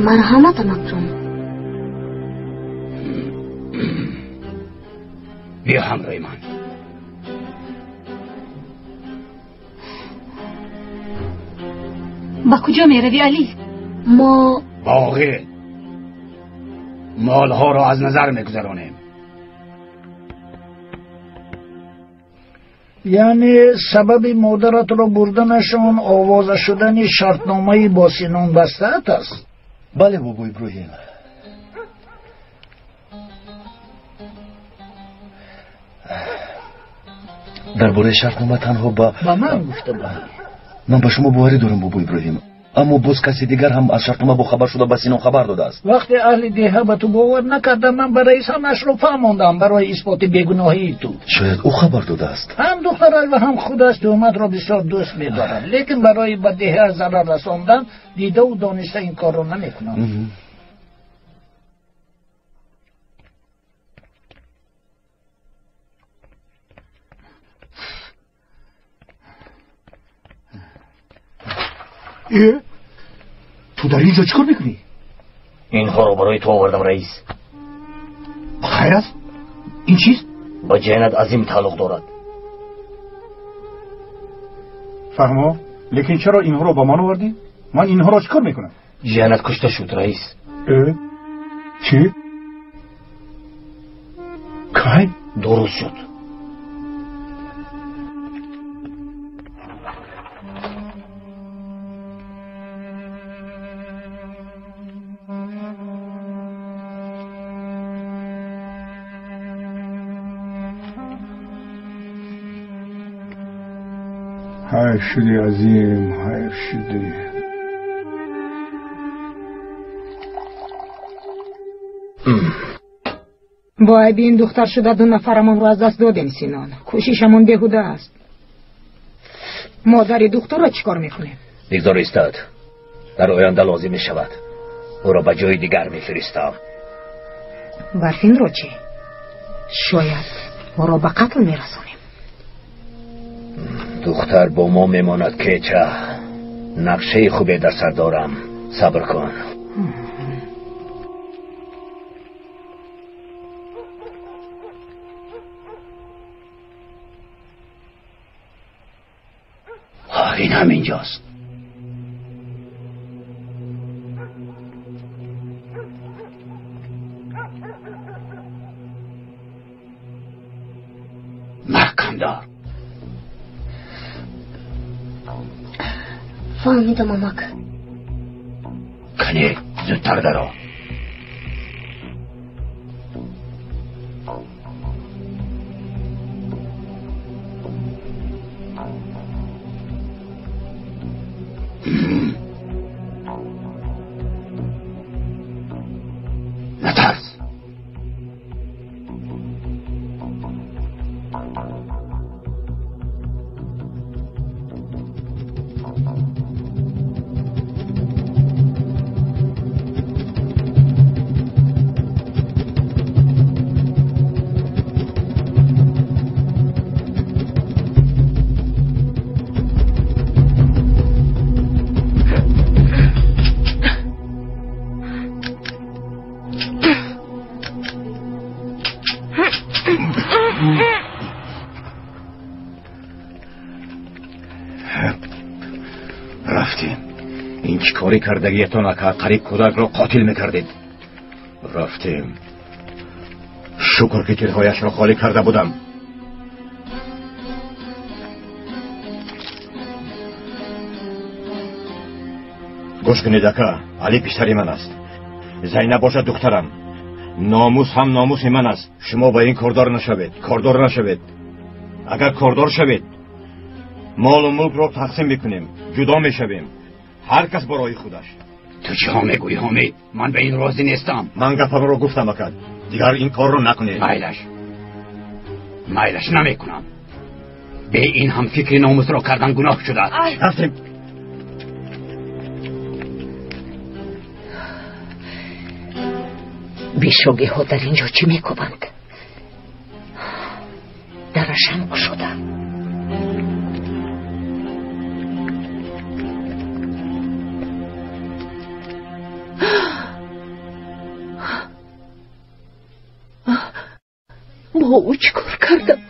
Марҳамат, амакҷон. Биё ҳамроҳи ман. Ба куҷо меравӣ, Али? Мо боғе молҳоро аз назар мегузаронем. Яъне сабаби модаратро бурданашон овоза шудани шартномаи бо Синон бастаат аст? Бале, бобо Иброҳим. Дар бораи шартнома танҳо ба ман гуфта будӣ. Ман ба шумо боварӣ дорам, бобо Иброҳим, аммо боз каси дигар ҳам аз шартнома бохабар шуда ба Синон хабар додааст. Вақте аҳли деҳа ба ту бовар накардам, ман ба раис ҳамашро фаҳмондам барои исботи бегуноҳии ту. Шояд ӯ хабар додааст. Ҳам духтараш ва ҳам худаш туҳматро бисёр дӯст медорад, лекин барои ба деҳа зарар расондан дидаву дониста ин корро намекунам. Ту дар ин ҷо чӣ кор мекунӣ? Инҳоро барои ту овардам, раис. Хайр аст? Ин чист? Ба ҷиянат азим тааллуқ дорад. Фаҳмо, лекин чаро инҳоро ба ман овардӣ? Ман инҳоро чӣ кор мекунам? Ҷиянат кушта шуд, раис. Чӣ? Кай? 2 рӯз шуд. ҳайф шудӣ, азим, ҳайф шудӣ. Бо айби ин духтар шуда 2 нафарамонро аз даст додем, Синон. Кӯшишамон беҳуда аст. Модари духтурро чӣ кор мекунем? Бигзор истад. Дар оянда лозим мешавад. Ӯро ба ҷои дигар мефиристам. Барфинро чӣ? Шояд ӯро ба қатл мерасонем. Духтар бо мо мемонад, кеча. Нақшаи хубе дар сар дорам. Сабр кун. Ин ҳаминҷост. Маҳкам дор. Фаҳмидам, амак. Кане, зудтар даро. Натарс. Рафтем. Ин чӣ коре кардагиятон, ака? Қариб кӯдакро қотил мекардед. Рафтем. Шукр, ки тирҳояшро холӣ карда будам. Гӯш кунед, ака. Али писари ман аст. Зайнаб бошад духтарам. Номус ҳам номуси ман аст. Шумо ба ин кордор нашавед. Кордор нашавед. Агар кордор шавед, молу мулкро тақсим мекунем, ҷудо мешавем. Ҳар кас барои худаш. Ту чиҳо мегӯӣ, Ҳомид? Ман ба ин розӣ нестам. Ман гапамро гуфтам, ака. Дигар ин корро накунед. Майлаш. Майлаш, намекунам. Бе ин ҳам фикри номусро кардан гуноҳ шудааст. Рафтем. Бешогиҳо дар ин ҷо чӣ мекӯбанд? Дарашам кушода. Бо ӯ чӣ кор кардам?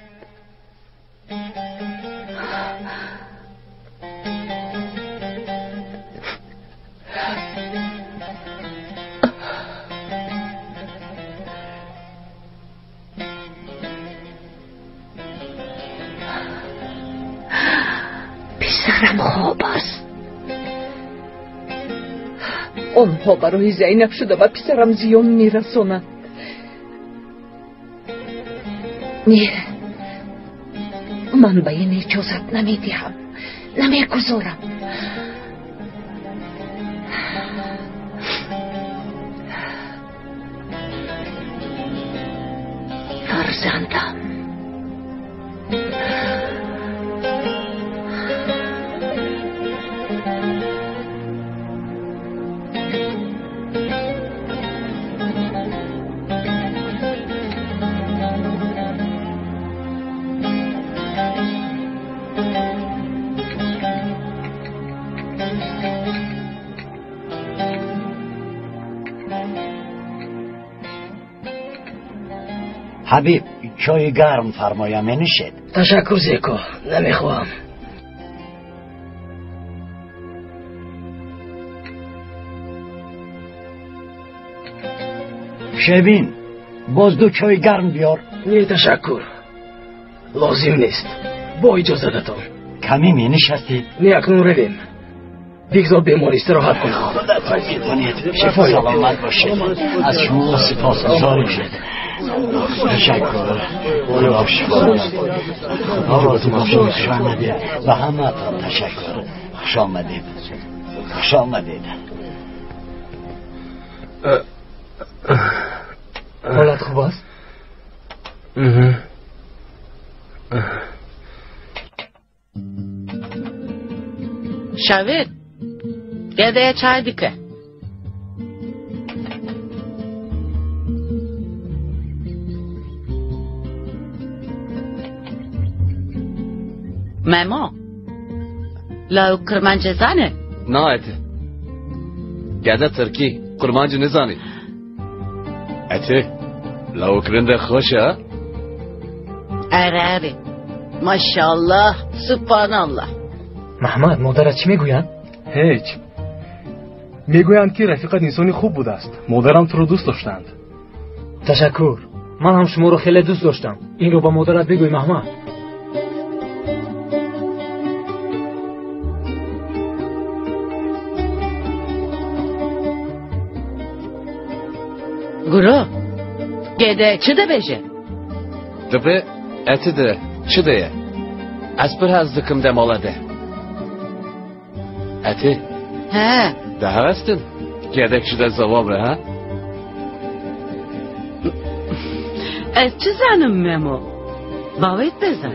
Писарам хоб аст. Онҳо барои Зайнаб шуда ба писарам зиён мерасонанд. Не, ман ба ин иҷозат намедиҳам, намегузорам. Фарзандам. Ҳабиб, чойи гарм фармоям, менӯшед? Ташаккур, Зеко, намехоҳам. Шевин, боз ду чойи гарм биёр. Не, ташаккур, лозим нест. Бо иҷозататон. Каме менишастед? Не, акнун равем. Бигзор бемор истироҳат кунад. Худатон медонед. Шифо, саломат бошед. Аз шумо сипосгузорем. Ташаккур. Худо шифо. Худо розӣ бошад. Хуш омадед. Ба ҳамаатон ташаккур. Хуш омадед. Хуш омадед. Ҳолат хуб аст? Şavir, gedeye çay dike. Memo, lau kırmancı zane? Na eti. Gede Türkiye, kurmancı ne zani? Eti, lau kırında hoş ha? Ere ere, maşallah, subhanallah. Маҳмад, модарат чӣ мегӯянд? Ҳеҷ. Мегӯянд, ки рафиқат инсони хуб будааст. Модарам туро дӯст доштанд. Ташаккур. Ман ҳам шуморо хеле дӯст доштам. Инро ба модарат бигӯй, Маҳмад. Guru, gede çi dibêje? Dibe eti de çi deye? Ez pir hez dikim demala de. Eti? He. Daha estin? Gedek çi de zavab re ha? Ez çi zanim Memo? Bavet bezan.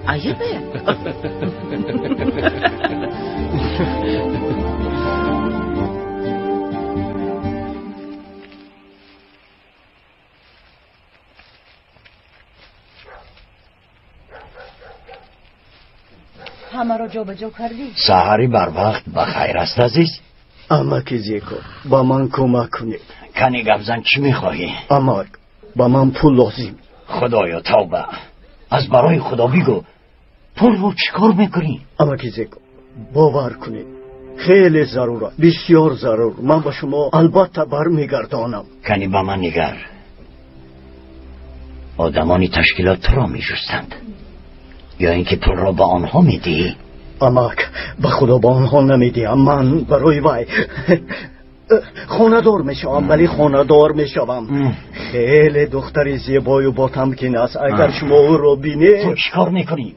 Ayıp e. ҳамаро ҷобаҷо кардӣ? Саҳари барвақт ба хайр аст, азиз. Амаки Зеко, ба ман кӯмак кунед. Кани гапзан, чӣ мехоҳӣ? Амак, ба ман пул лозим. Худоё, тавба. Аз барои худо бигӯ, пулро чӣ кор мекунӣ? Амаки Зеко, бовар кунед, хеле зарур аст, бисёр зарур. Ман ба шумо албатта бармегардонам. Кани ба ман нигар. Одамони ташкилот туро меҷустанд. Ё ин ки пулро ба онҳо медиҳӣ? Амак, ба худо ба онҳо намедиҳам. Ман барои вай хонадор мешавам, вале хонадор мешавам. Хеле духтари зебою ботамкин аст. Агар шумо ӯро бинед. Ту чӣ кор мекунӣ?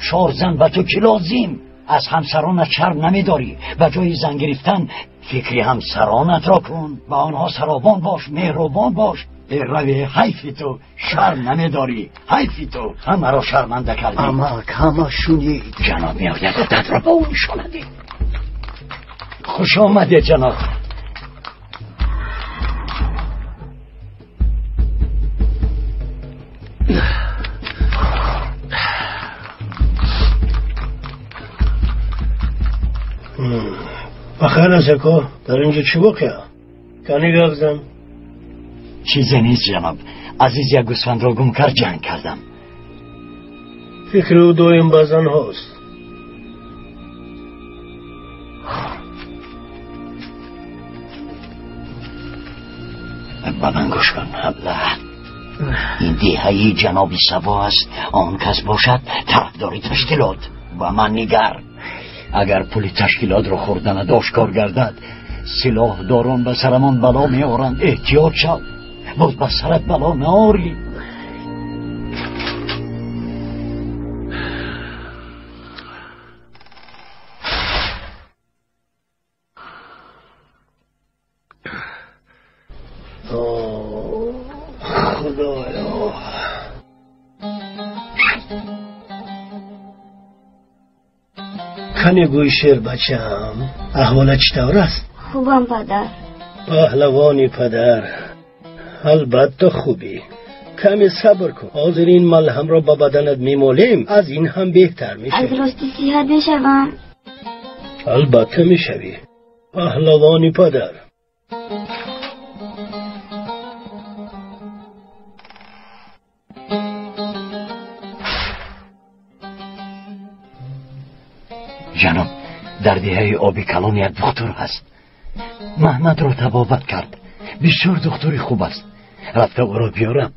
Шорзан ба ту чӣ лозим? Аз ҳамсаронат шарм намедорӣ. Ба ҷои зан гирифтан фикри ҳамсаронатро кун. Ба онҳо саробон бош, меҳрубон бош. Рави, ҳайфи ту, шарм намедорӣ. Ҳайфи ту, ҳамаро шарманда кардӣ. Амак, ҳама шунид. Ҷаноб меояд, худатро ба ӯ нишона деҳ. Хуш омадед, ҷаноб. Бахайр аст, ако. Дар инҷо чӣ воқеа? Кани гап зан. Чизе нест, ҷаноб. Азиз як гӯсфандро гум кард, ҷанг кардам. Фикри ӯ доим ба занҳост. Ба ман гӯш кун, абла. Ин деҳаи ҷаноби Сабо аст. Он кас бошад тарафдори ташкилот. Ба ман нигар. Агар пули ташкилотро хӯрданат ошкор гардад, силоҳдорон ба сарамон бало меоранд. Эҳтиёт шав, боз ба сарат бало наорӣ. Худоё, кане гӯй, шер бачаам, аҳволат чӣ тавр аст? Хубам, падар. Паҳлавони падар, албатта хубӣ. Каме сабр кун, ҳозир ин малҳамро ба баданат мемолем, аз ин ҳам беҳтар мешавӣ. Аз рости сиҳат мешавам? Албатта мешавӣ, паҳлавони падар. Ҷаноб, дар деҳаи оби калон як духтур ҳаст. Маҳмадро табобат кард. Бисёр духтури хуб аст. Рафта ӯро биёрам.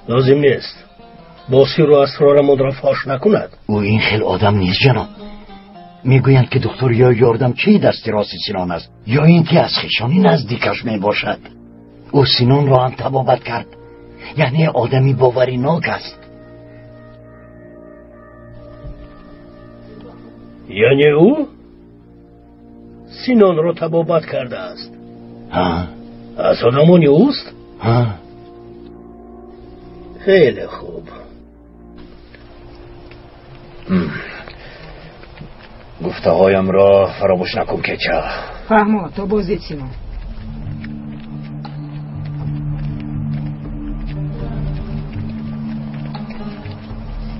Лозим нест. Бо сирру асрорамонро фош накунад. Ӯ ин хел одам нест, ҷаноб. Мегӯянд, ки духтур ё ёрдамчии дасти рости Синон аст, ё ин ки аз хешони наздикаш мебошад. Ӯ Синонро ҳам табобат кард. Яъне одами боваринок аст. Яъне ӯ Синонро табобат кардааст? Аз одамони ӯст? Хеле хуб. Гуфтаҳоямро фаромӯш накун, кеча. Фаҳмо, то боздид, Сино.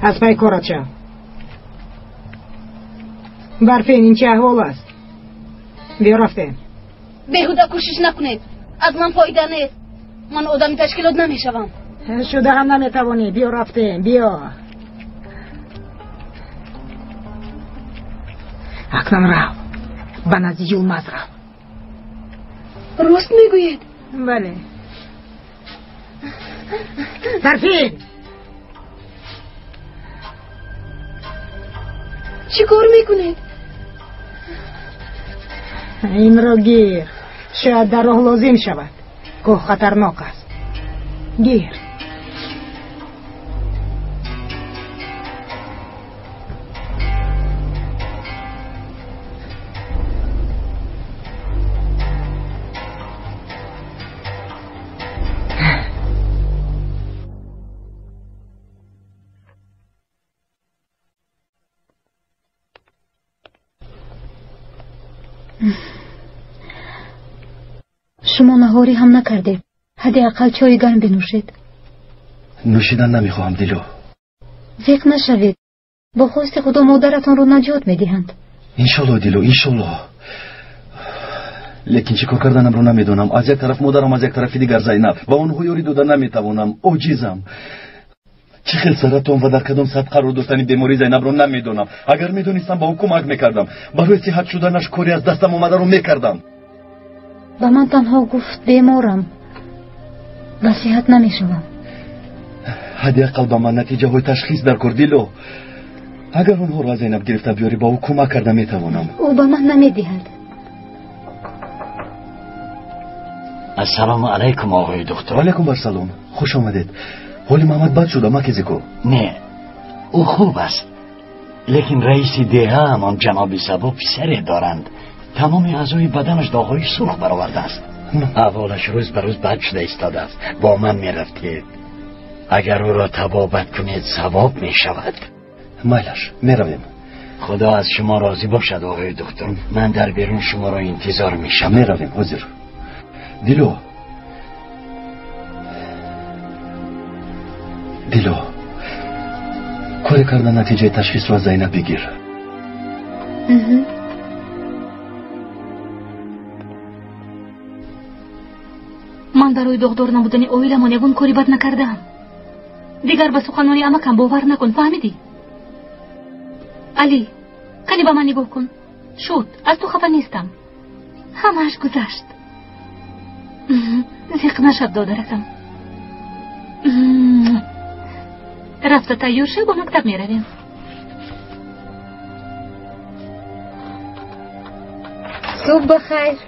Аз пай корат шав. Барфин, ин чӣ аҳвол аст? Биё рафтем. Беҳуда кӯшиш накунед, аз ман фоида нест. Ман одами ташкилот намешавам. Шуда ҳам наметавонӣ. Биё рафтем, биё. Акнун рав, ба назди Юлмаз рав. Рост мегӯед? Бале. Барфин! Чӣ кор мекунед? Инро гир, шояд дар роҳ лозим шавад. Кӯҳ хатарнок аст. Гир. Шумо наҳорӣ ҳам накардед. Ҳадди ақал чойи гарм бинӯшед. Нӯшидан намехоҳам, Дило. Зиқ нашавед. Бо хости Худо модаратонро наҷот медиҳанд. Иншолло, Дило, иншолло. Лекин чӣ кор карданамро намедонам. Аз як тараф модарам, аз як тарафи дигар Зайнаб. Ба онҳо ёрӣ дода наметавонам. Оҷизам. Чӣ хел саратон ва дар кадом сатҳ қарор доштани бемории Зайнабро намедонам. Агар медонистам, ба ӯ кӯмак мекардам. Барои сиҳат шуданаш кори аз дастам омадаро мекардам. Ба ман танҳо гуфт беморам ва сиҳат намешавам. Ҳадди ақал ба ман натиҷаҳои ташхис дар кор, Дило. Агар онҳоро аз Зайнаб гирифта биёрӣ, ба ӯ кӯмак карда метавонам. Ӯ ба ман намедиҳад. Ассалому алайкум, оғои духтур. Алайкум ассалом. Хуш омадед. Ҳоли Муҳаммад бад шуда, макизико? Не, ӯ хуб аст. Лекин раиси деҳаамон ҷаноби Сабо писаре доранд. Тамоми аъзои баданаш доғҳои сурх баровардааст. Аҳволаш рӯз ба рӯз бад шуда истодааст. Бо ман мерафтед. Агар ӯро табобат кунед, савоб мешавад. Майлаш, меравем. Худо аз шумо розӣ бошад, оғои духтур. Ман дар берун шуморо интизор мешавам. Меравем, ҳозир. Дило, Дило, коре карда натиҷаи ташхисро аз Зайнаб бигир. Ман барои доғдор намудани оиламон ягон кори бад накардаам. Дигар ба суханони амакам бовар накун, фаҳмидӣ? Алӣ, қани ба ман нигоҳ кун. Шуд, аз ту хафа нестам. Ҳамааш гузашт. Зиқ нашав, додаракам. Рафта тайёр шав, ба мактаб меравем. Субҳ бахайр.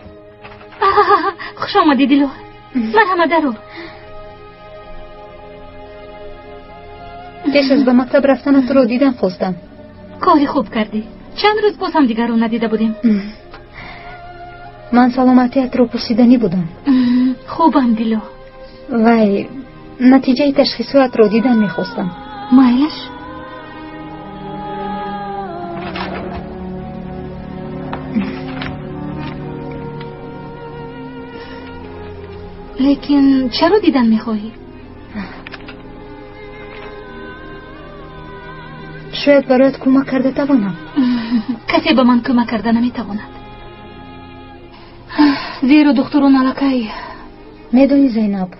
Хуш омадӣ, Дило. Марҳамат, даро. Пеш аз ба мактаб рафтанат туро дидан хостам. Кори хуб кардӣ. Чанд рӯз боз ҳамдигарро надида будем. Ман саломатиятро пурсиданӣ будам. Хубам, Дило. Вай, натиҷаи ташхисҳоятро дидан мехостам. Майлаш? Лекин чаро дидан мехоҳӣ? Шояд бароят кӯмак карда тавонам. Касе ба ман кӯмак карда наметавонад. Зеро духтурон аллакай. Медонӣ, Зайнаб,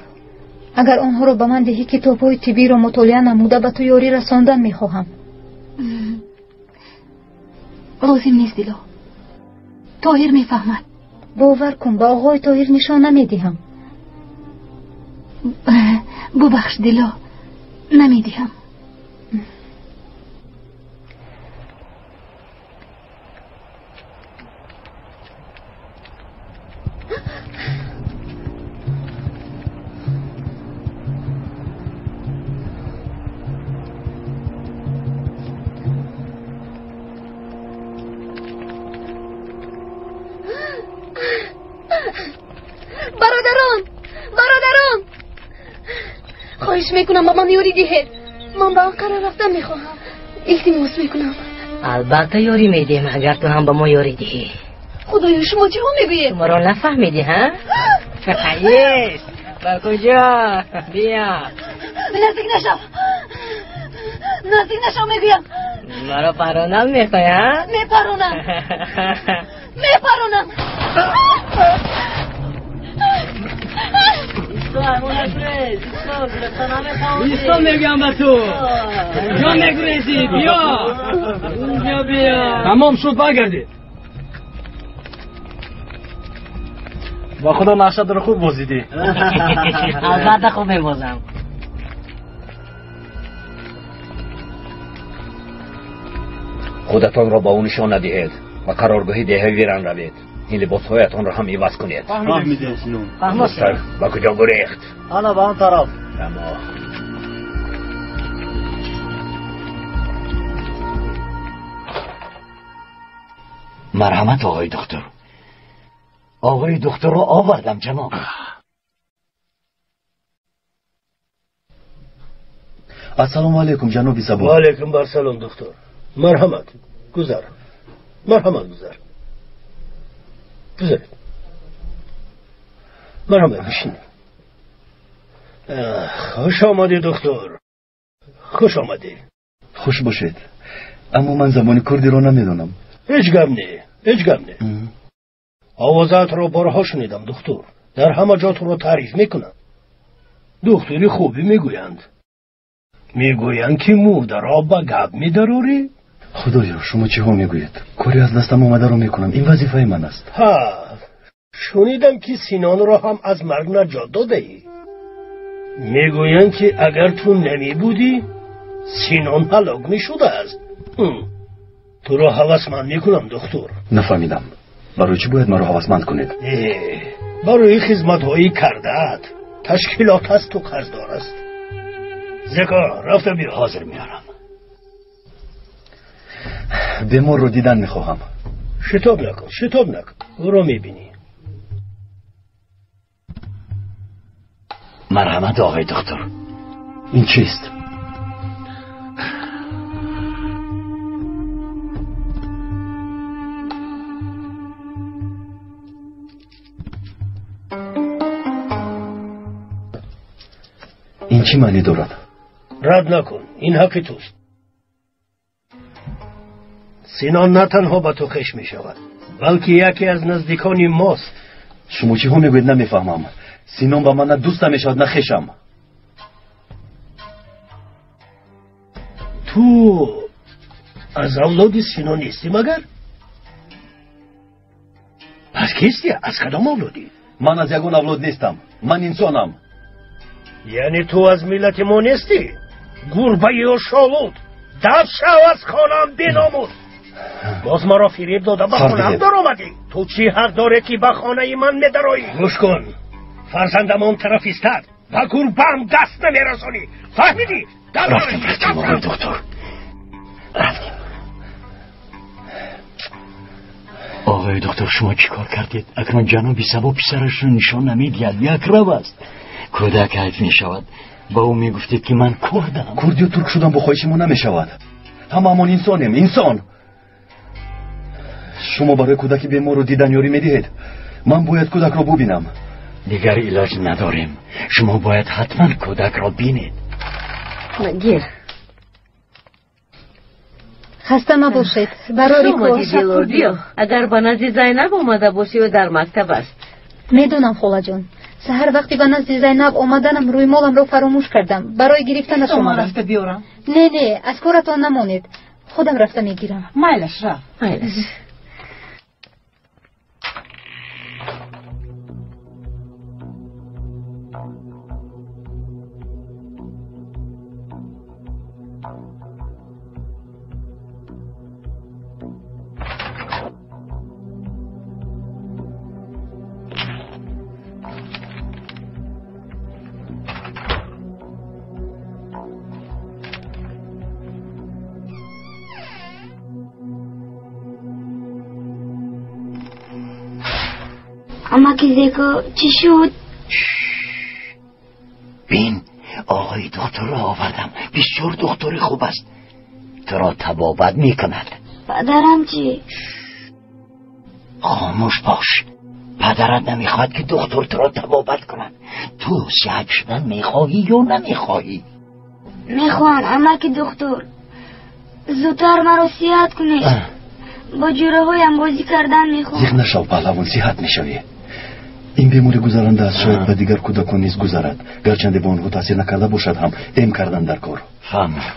агар онҳоро ба ман диҳӣ, китобҳои тиббиро мутолиа намуда ба ту ёрӣ расондан мехоҳам. Лозим нест, Дило. Тоҳир мефаҳмад. Бовар кун, ба оғои Тоҳир нишон намедиҳам. Бубахш, Дило, намедиҳам. Бародарон, бародарон, хоҳиш мекунам ба ман ёрӣ диҳед. Ман ба Анқара рафтан мехоҳам. Илтимос мекунам. Албатта ёрӣ медиҳем, агар ту ҳам ба мо ёрӣ диҳӣ. Худоё, шумо чиҳо мегӯед? Маро нафаҳмидӣ, ҳа? Ес, ба куҷо? Биё. Наздик нашав. Наздик нашав мегӯям. Маро паронам мехоҳӣ, ҳа? Мепаронам. Мепаронам. Исто мегӯям ба ту. Ҷо мегурезӣ, биё. Инҷо биё. Тамом шуд, баргардед. Ба худо нақшатро хуб бозидӣ. Албатта хуб мебозам. Худатонро ба ӯ нишон надиҳед ва қароргоҳи деҳаи Виран равед. Ин либосҳоятонро ҳам иваз кунед. Фаҳмидем, Синон. Мустар ба куҷо гурехт? Ана ба он тараф. Тамом. Марҳамат, оғои доктор. Оғои докторро овардам, ҷаноб. Ассалому алайкум, ҷаноби Сабо. Ва алайкум барсалом, доктор. Марҳамат, гузар. Марҳамат, гузар. Гузаред. Марҳамат, бишинед. Хуш омадӣ, доктор. Хуш омадӣ. Хуш бошед. Аммо ман забони курдиро намедонам. Ҳеҷ гап не, ҳеҷ гап не. Овозаатро борҳо шунидам, доктор. Дар ҳама ҷо туро таъриф мекунанд. Духтури хубӣ мегӯянд. Мегӯянд, ки мурдаро ба гап медарорӣ. Худоё, шумо чиҳо мегӯед? Кори аз дастам омадаро мекунам. Ин вазифаи ман аст. Ҳа, шунидам, ки Синонро ҳам аз марг наҷот додаӣ. Мегӯянд, ки агар ту намебудӣ, Синон ҳалок мешудааст. Туро ҳавасманд мекунам, доктор. Нафаҳмидам. Барои чӣ бояд маро ҳавасманд кунед? Барои хизматҳои кардаат. Ташкилот аз ту қарздор аст. Зеко, рафта биё. Ҳозир меорам. Беморро дидан мехоҳам. Шитоб накун, шитоб накун. Ӯро мебинӣ. Марҳамат, оғои доктор. Ин чист? Ин чӣ маънӣ дорад? Рад накун, ин ҳаққи туст. Синон на танҳо ба ту хеш мешавад, балки яке аз наздикони мост. Шумо чиҳо мегӯед намефаҳмам. Синон ба ман на дӯст намешавад, на хешам. Ту аз авлоди Синон нестӣ магар? Пас кистӣ? Аз кадом авлодӣ? Ман аз ягон авлод нестам. Ман инсонам. Яъне ту аз миллати мо нестӣ? Гурбаи ошолуд, дафт шав аз хонаам, беномус! Боз маро фиреб дода ба хонаам даромадӣ. Ту чӣ ҳақ дорӣ, ки ба хонаи ман медароӣ? Гӯш кун, фарзандам он тараф истад, ба гурбаам даст намерасонӣ. Фаҳмидӣ? Рафтем, рафтем, оғои доктор. Рафтем. Оғои доктор, шумо чӣ кор кардед? Акнун ҷаноби Сабо писарашро нишон намедиҳад. Якрав аст. Кӯдак ҳайф мешавад. Ба ӯ мегуфтед, ки ман курдам. Курд ё турк шудан бо хоҳиши мо намешавад. Ҳамаамон инсонем, инсон. Шумо барои кӯдаки беморро дидан ёрӣ медиҳед? Ман бояд кӯдакро бубинам. Дигар илоҷ надорем. Шумо бояд ҳатман кӯдакро бинед. Гир. Хаста набошед. Барори кор. Биё. Агар ба назди Зайнаб омада бошӣ, ӯ дар мактаб аст. Медонам, холаҷон. Саҳар вақте ба назди Зайнаб омаданам, рӯймоламро фаромӯш кардам. Барои гирифтанаш омадам. Рафта биёрам. Не, не, аз коратон намонед. Худам рафта мегирам. Майлаш, рафт. Майлаш. Амаки Зеко, чӣ шуд? Бин, оғои духтурро овардам. Бисёр духтури хуб аст. Туро табобат мекунад. Падарам чӣ? Хомӯш бош. Падарат намехоҳад, ки духтур туро табобат кунад. Ту сиҳат шудан мехоҳӣ ё намехоҳӣ? Мехоҳам, амаки духтур. Зудтар маро сиҳат кунед. Бо ҷӯраҳоям бозӣ кардан мехоҳам. Зиқ нашав, паҳлавон, сиҳат мешавӣ. Ин беморӣ гузаранда аст, шояд ба дигар кӯдакон низ гузарад. Гарчанде ба онҳо таъсир накарда бошад ҳам, эм кардан дар кор. Фаҳмидам.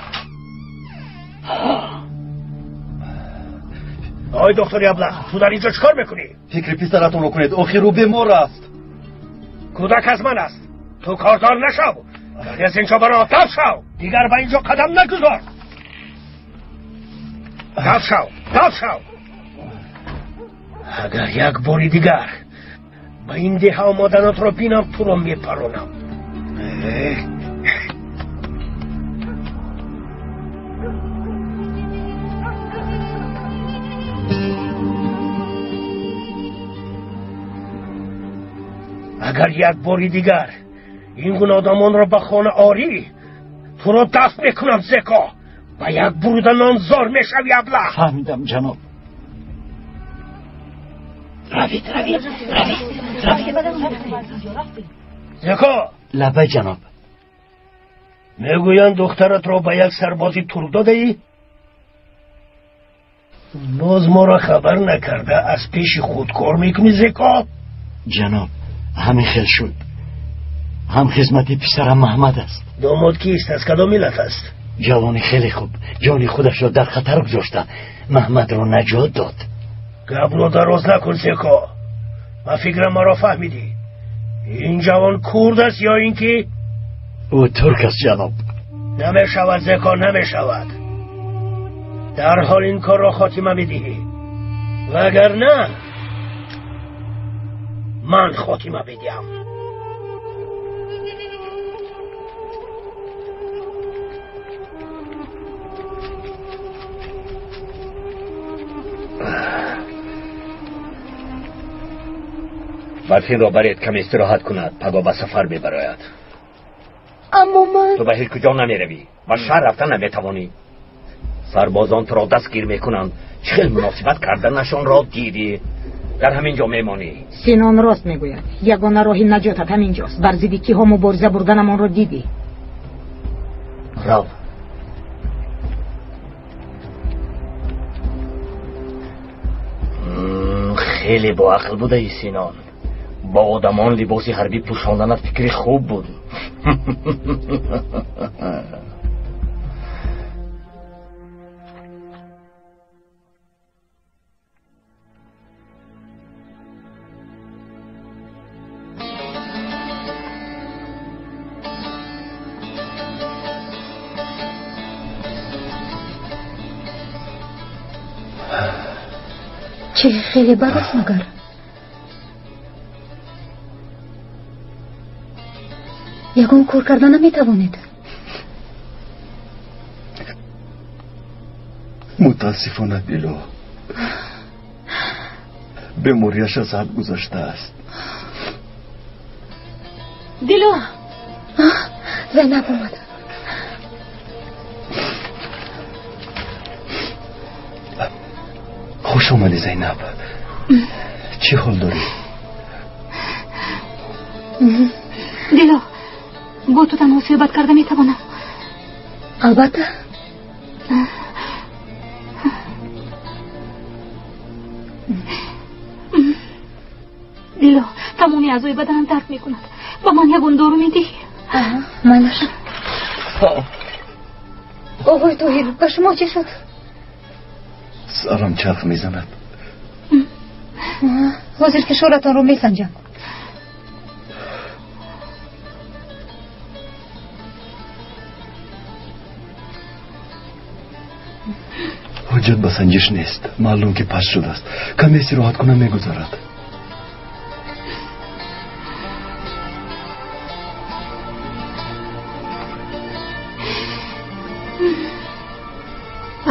Ой доктори аблаҳ, ту дар инҷо чӣ кор мекунӣ? Фикри писаратонро кунед, охир ӯ бемор аст. Кӯдак аз ман аст. Ту кордор нашав. Агар аз инҷо баро, дафт шав. Дигар ба инҷо қадам нагузор. Дафт шав, дафт шав. Агар як бори дигар ба ин деҳа омаданатро бинам, туро мепаронам. Агар як бори дигар ин гуна одамонро ба хона орӣ, туро дафт мекунам, зеко. Ба як буруда нон зор мешавӣ, аблаҳ. Фаҳмидам, ҷаноб. Равид, равид, равид, равид. Зеко. Лабай, ҷаноб. Мегӯянд духтаратро ба як сарбози турк додаӣ? Боз моро хабар накарда аз пеши худ кор мекунӣ, зеко? Ҷаноб, ҳамин хел шуд. Ҳам хизмати писарам Маҳмад аст. Домод кист? Аз кадом миллат аст? Ҷавони хеле хуб, ҷони худашро дар хатар гузошта, Маҳмадро наҷот дод. Гапро дароз накун, зеко. Ба фикрам маро фаҳмидӣ. Ин ҷавон курд аст ё ин ки? Ӯ турк аст, ҷаноб. Намешавад, зеко, намешавад. Дарҳол ин корро хотима медиҳӣ. Вагарна ман хотима медиҳам. Барфинро баред, каме истироҳат кунад, пагоҳ ба сафар мебарояд. Аммо ман ту ба ҳеҷ куҷо намеравӣ, ба шаҳр рафта наметавонӣ. Сарбозон туро дастгир мекунанд. Чӣ хел муносибат карданашонро дидӣ. Дар ҳамин ҷо мемонӣ. Синон рост мегӯяд. Ягона роҳи наҷотат ҳамин ҷост. Бар зидди киҳо мубориза бурданамонро дидӣ. Рав. Хеле боақл будаӣ, Синон. Бо одамон либоси ҳарбӣ пӯшонданат фикри хуб буд. Чӣ, хеле бад аст магар? Ягон кор карда наметавонед? Мутаассифона, Дило, бемориаш аз ҳад гузаштааст. Дило, Зайнаб омад. Хуш омадӣ, Зайнаб. Чӣ ҳол дорӣ? Дило, бо ту танҳо суҳбат карда метавонам? Албатта. Дило, тамоми аъзои баданам дард мекунад. Ба ман ягон дору медиҳӣ? Майлаш. Оғои Тоҳир, ба шумо чӣ шуд? Сарам чарх мезанад. Ҳозир фишоратонро месанҷам. Ҳуҷҷат ба санҷиш нест. Маълум ки паст шудааст. Каме истироҳат кунам, мегузарад.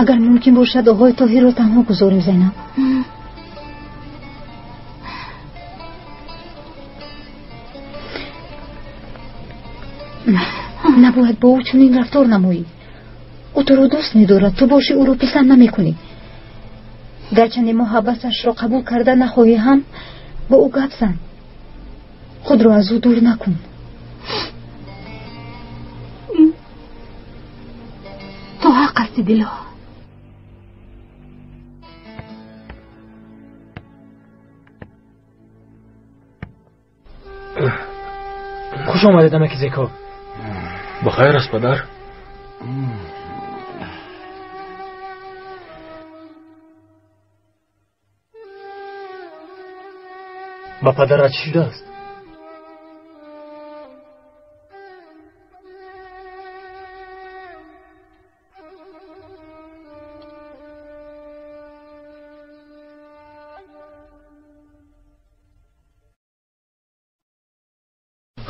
Агар мумкин бошад, оғои Тоҳирро танҳо гузорем, Зайнаб. Набояд бо ӯ чунин рафтор намоӣ. Ӯ туро дӯст медорад, ту бошӣ ӯро писанд намекунӣ. Гарчанде муҳаббаташро қабул карда нахоҳӣ ҳам, бо ӯ гап зан. Худро аз ӯ дур накун. Ту ҳақ ҳастӣ, Дило. Хуш омадед, амаки Зеко. Ба хайр аст, падар. Ба падарат чӣ шудааст?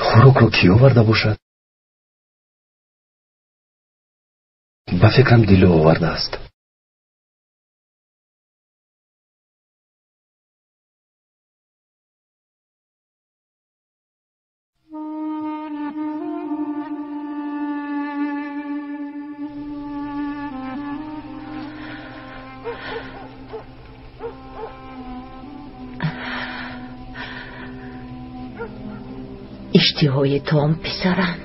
Хӯрокро кӣ оварда бошад? Ба фикрам Дило овардааст. Иштиҳои том, писарам.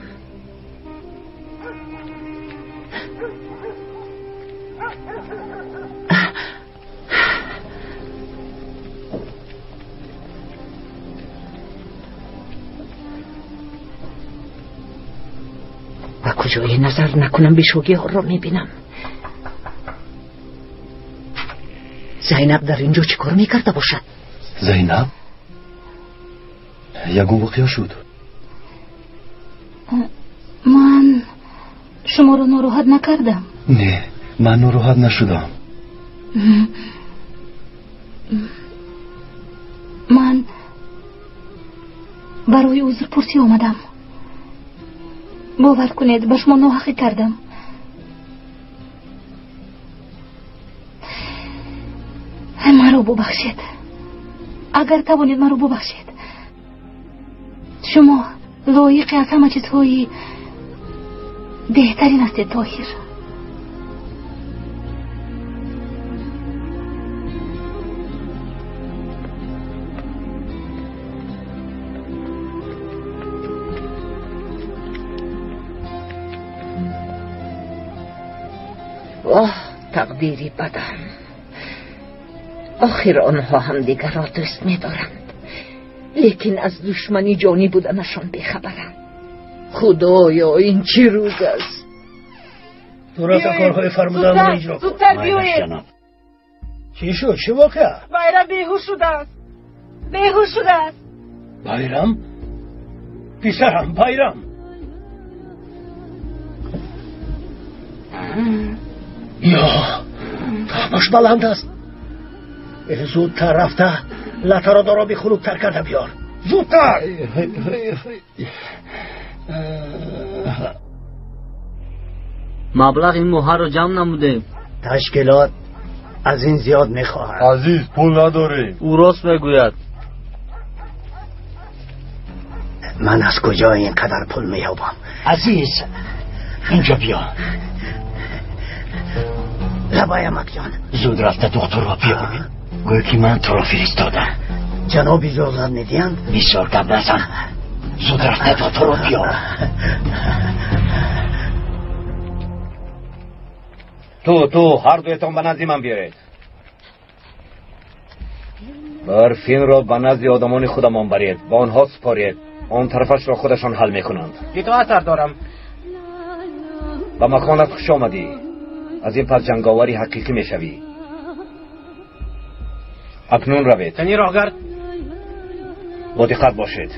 Ба куҷое назар накунам, бешогиҳоро мебинам. Зайнаб дар ин ҷо чӣ кор мекарда бошад? Зайнаб? Ягон воқеа шуд? Ман шуморо нороҳат накардам. Не, ман нороҳат нашудам. Ман барои узрпурсӣ омадам. Бовар кунед, ба шумо ноҳақӣ кардам. Маро бубахшед. Агар тавонед, маро бубахшед. Шумо лоиқи аз ҳама чизҳои беҳтарин ҳастед, Тоҳир. Оҳ, тақдири бадам. Охир онҳо ҳамдигарро дӯст медоранд, лекин аз душмани ҷонӣ буданашон бехабаранд. Худоё, ин чӣ рӯз аст? Ту рафта корҳои фармудаамро иҷро кун. Зудтар биёед. Чӣ шуд? Чӣ воқеа? Байрам беҳуш шудааст. Беҳуш шудааст. Байрам? Писарам, Байрам. Ё, тобаш баланд аст. Зудтар рафта латаро дороби хунуктар карда биёр. Зудтар! Маблағи ин моҳаро ҷамъ намудем. Ташкилот аз ин зиёд мехоҳад. Азиз, пул надорем. Ӯ рост мегӯяд. Ман аз куҷо ин қадар пул меёбам? Азиз, инҷо биё. Лабай, амакҷон. Зуд рафта духтурро биёр. Гӯй ки ман туро фиристодам. Ҷаноб иҷозат медиҳанд? Бисёр гап назан. Зуд рафта духтурро биёр. Ту ҳар дуятон ба назди ман биёред. Барфинро ба назди одамони худамон баред, ба онҳо супоред. Он тарафашро худашон ҳал мекунанд. Итоат сардорам. Ба маконат хуш омадӣ. Аз ин пас ҷанговари ҳақиқӣ мешавӣ. Акнун равед. Кани роҳгард. Бо диққат бошед.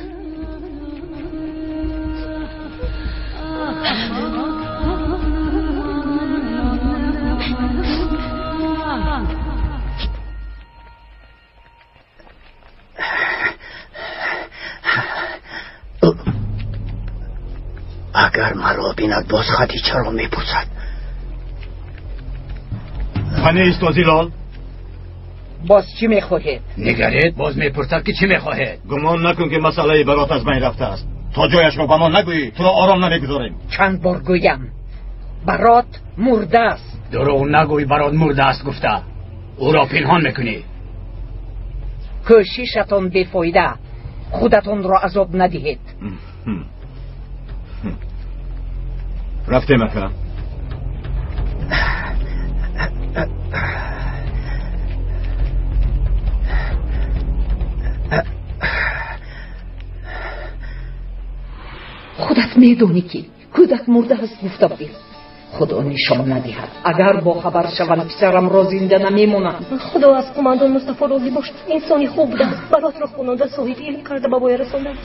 Агар маро бинад, боз Хадичаро мепурсад. Қане исто, Зилол. Боз чӣ мехоҳед? Нигаред, боз мепурсад ки чӣ мехоҳед. Гумон накун ки масъалаи барот аз байн рафтааст. То ҷояшро ба мо нагӯӣ, туро ором намегузорем. Чанд бор гӯям, барот мурдааст. Дурӯғ нагӯй, барот мурдааст гуфта. ӯро пинҳон мекунӣ. Кӯшишатон бефоида, худатонро азоб надиҳед. Рафтем, ака. Худат медонӣ, ки кӯдак мурда аст, гуфта будем. Худо нишон надиҳад, агар бохабар шаванд, писарамро зинда намемонанд. Худо аз қумандон Мустафо розӣ бошад, инсони хуб будааст, баротро хононда, соҳиби илм карда ба воя расондааст.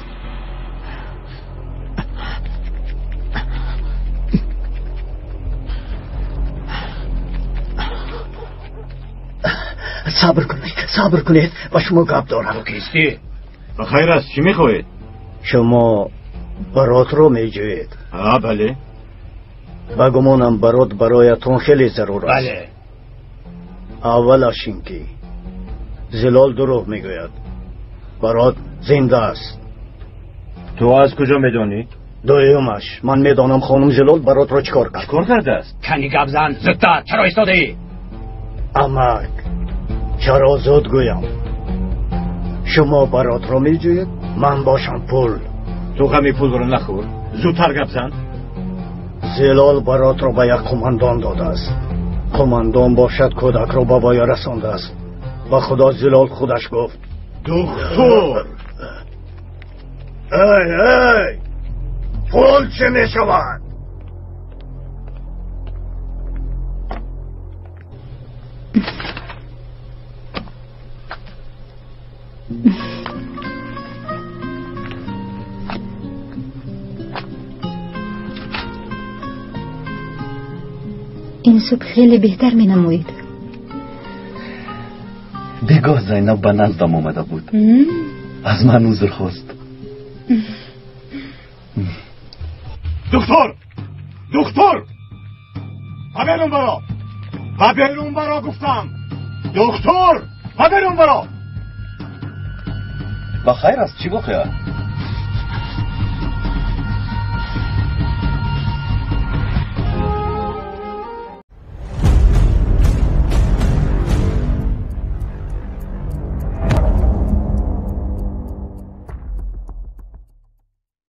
Сабр кунед, сабр кунед, ба шумо гап дорам. Ту кистӣ? Ба хайр аст, чӣ мехоҳед? Шумо баротро меҷӯед? А, бале. Ба гумонам, барот бароятон хеле зарур аст. Бале. Аввалаш ин ки Зилол дурӯғ мегӯяд, барот зинда аст. Ту аз куҷо медонӣ? Дуюмаш, ман медонам хонум Зилол баротро чӣ кор кард. Чӣ кор кардааст? Кани гап зан, зудтар, чаро истодаӣ? Амак, чаро зуд гӯям? Шумо баротро меҷӯед, ман бошам пул. Ту ғами пулро нахӯр, зудтар гап зан. Зилол баротро ба як қумандон додааст, қумандон бошад кӯдакро ба воя расондааст. Ба худо, Зилол худаш гуфт. Духтур! Эй, эй, пул чӣ мешавад? Ин субҳ хеле беҳтар менамоед. Бегоҳ Зайнаб ба наздам омада буд, аз ман узр хост. Духтур! Духтур! Ба берун баро! Ба берун баро, гуфтам! Духтур! Ба берун баро! Ба хайр аст, чӣ воқеа?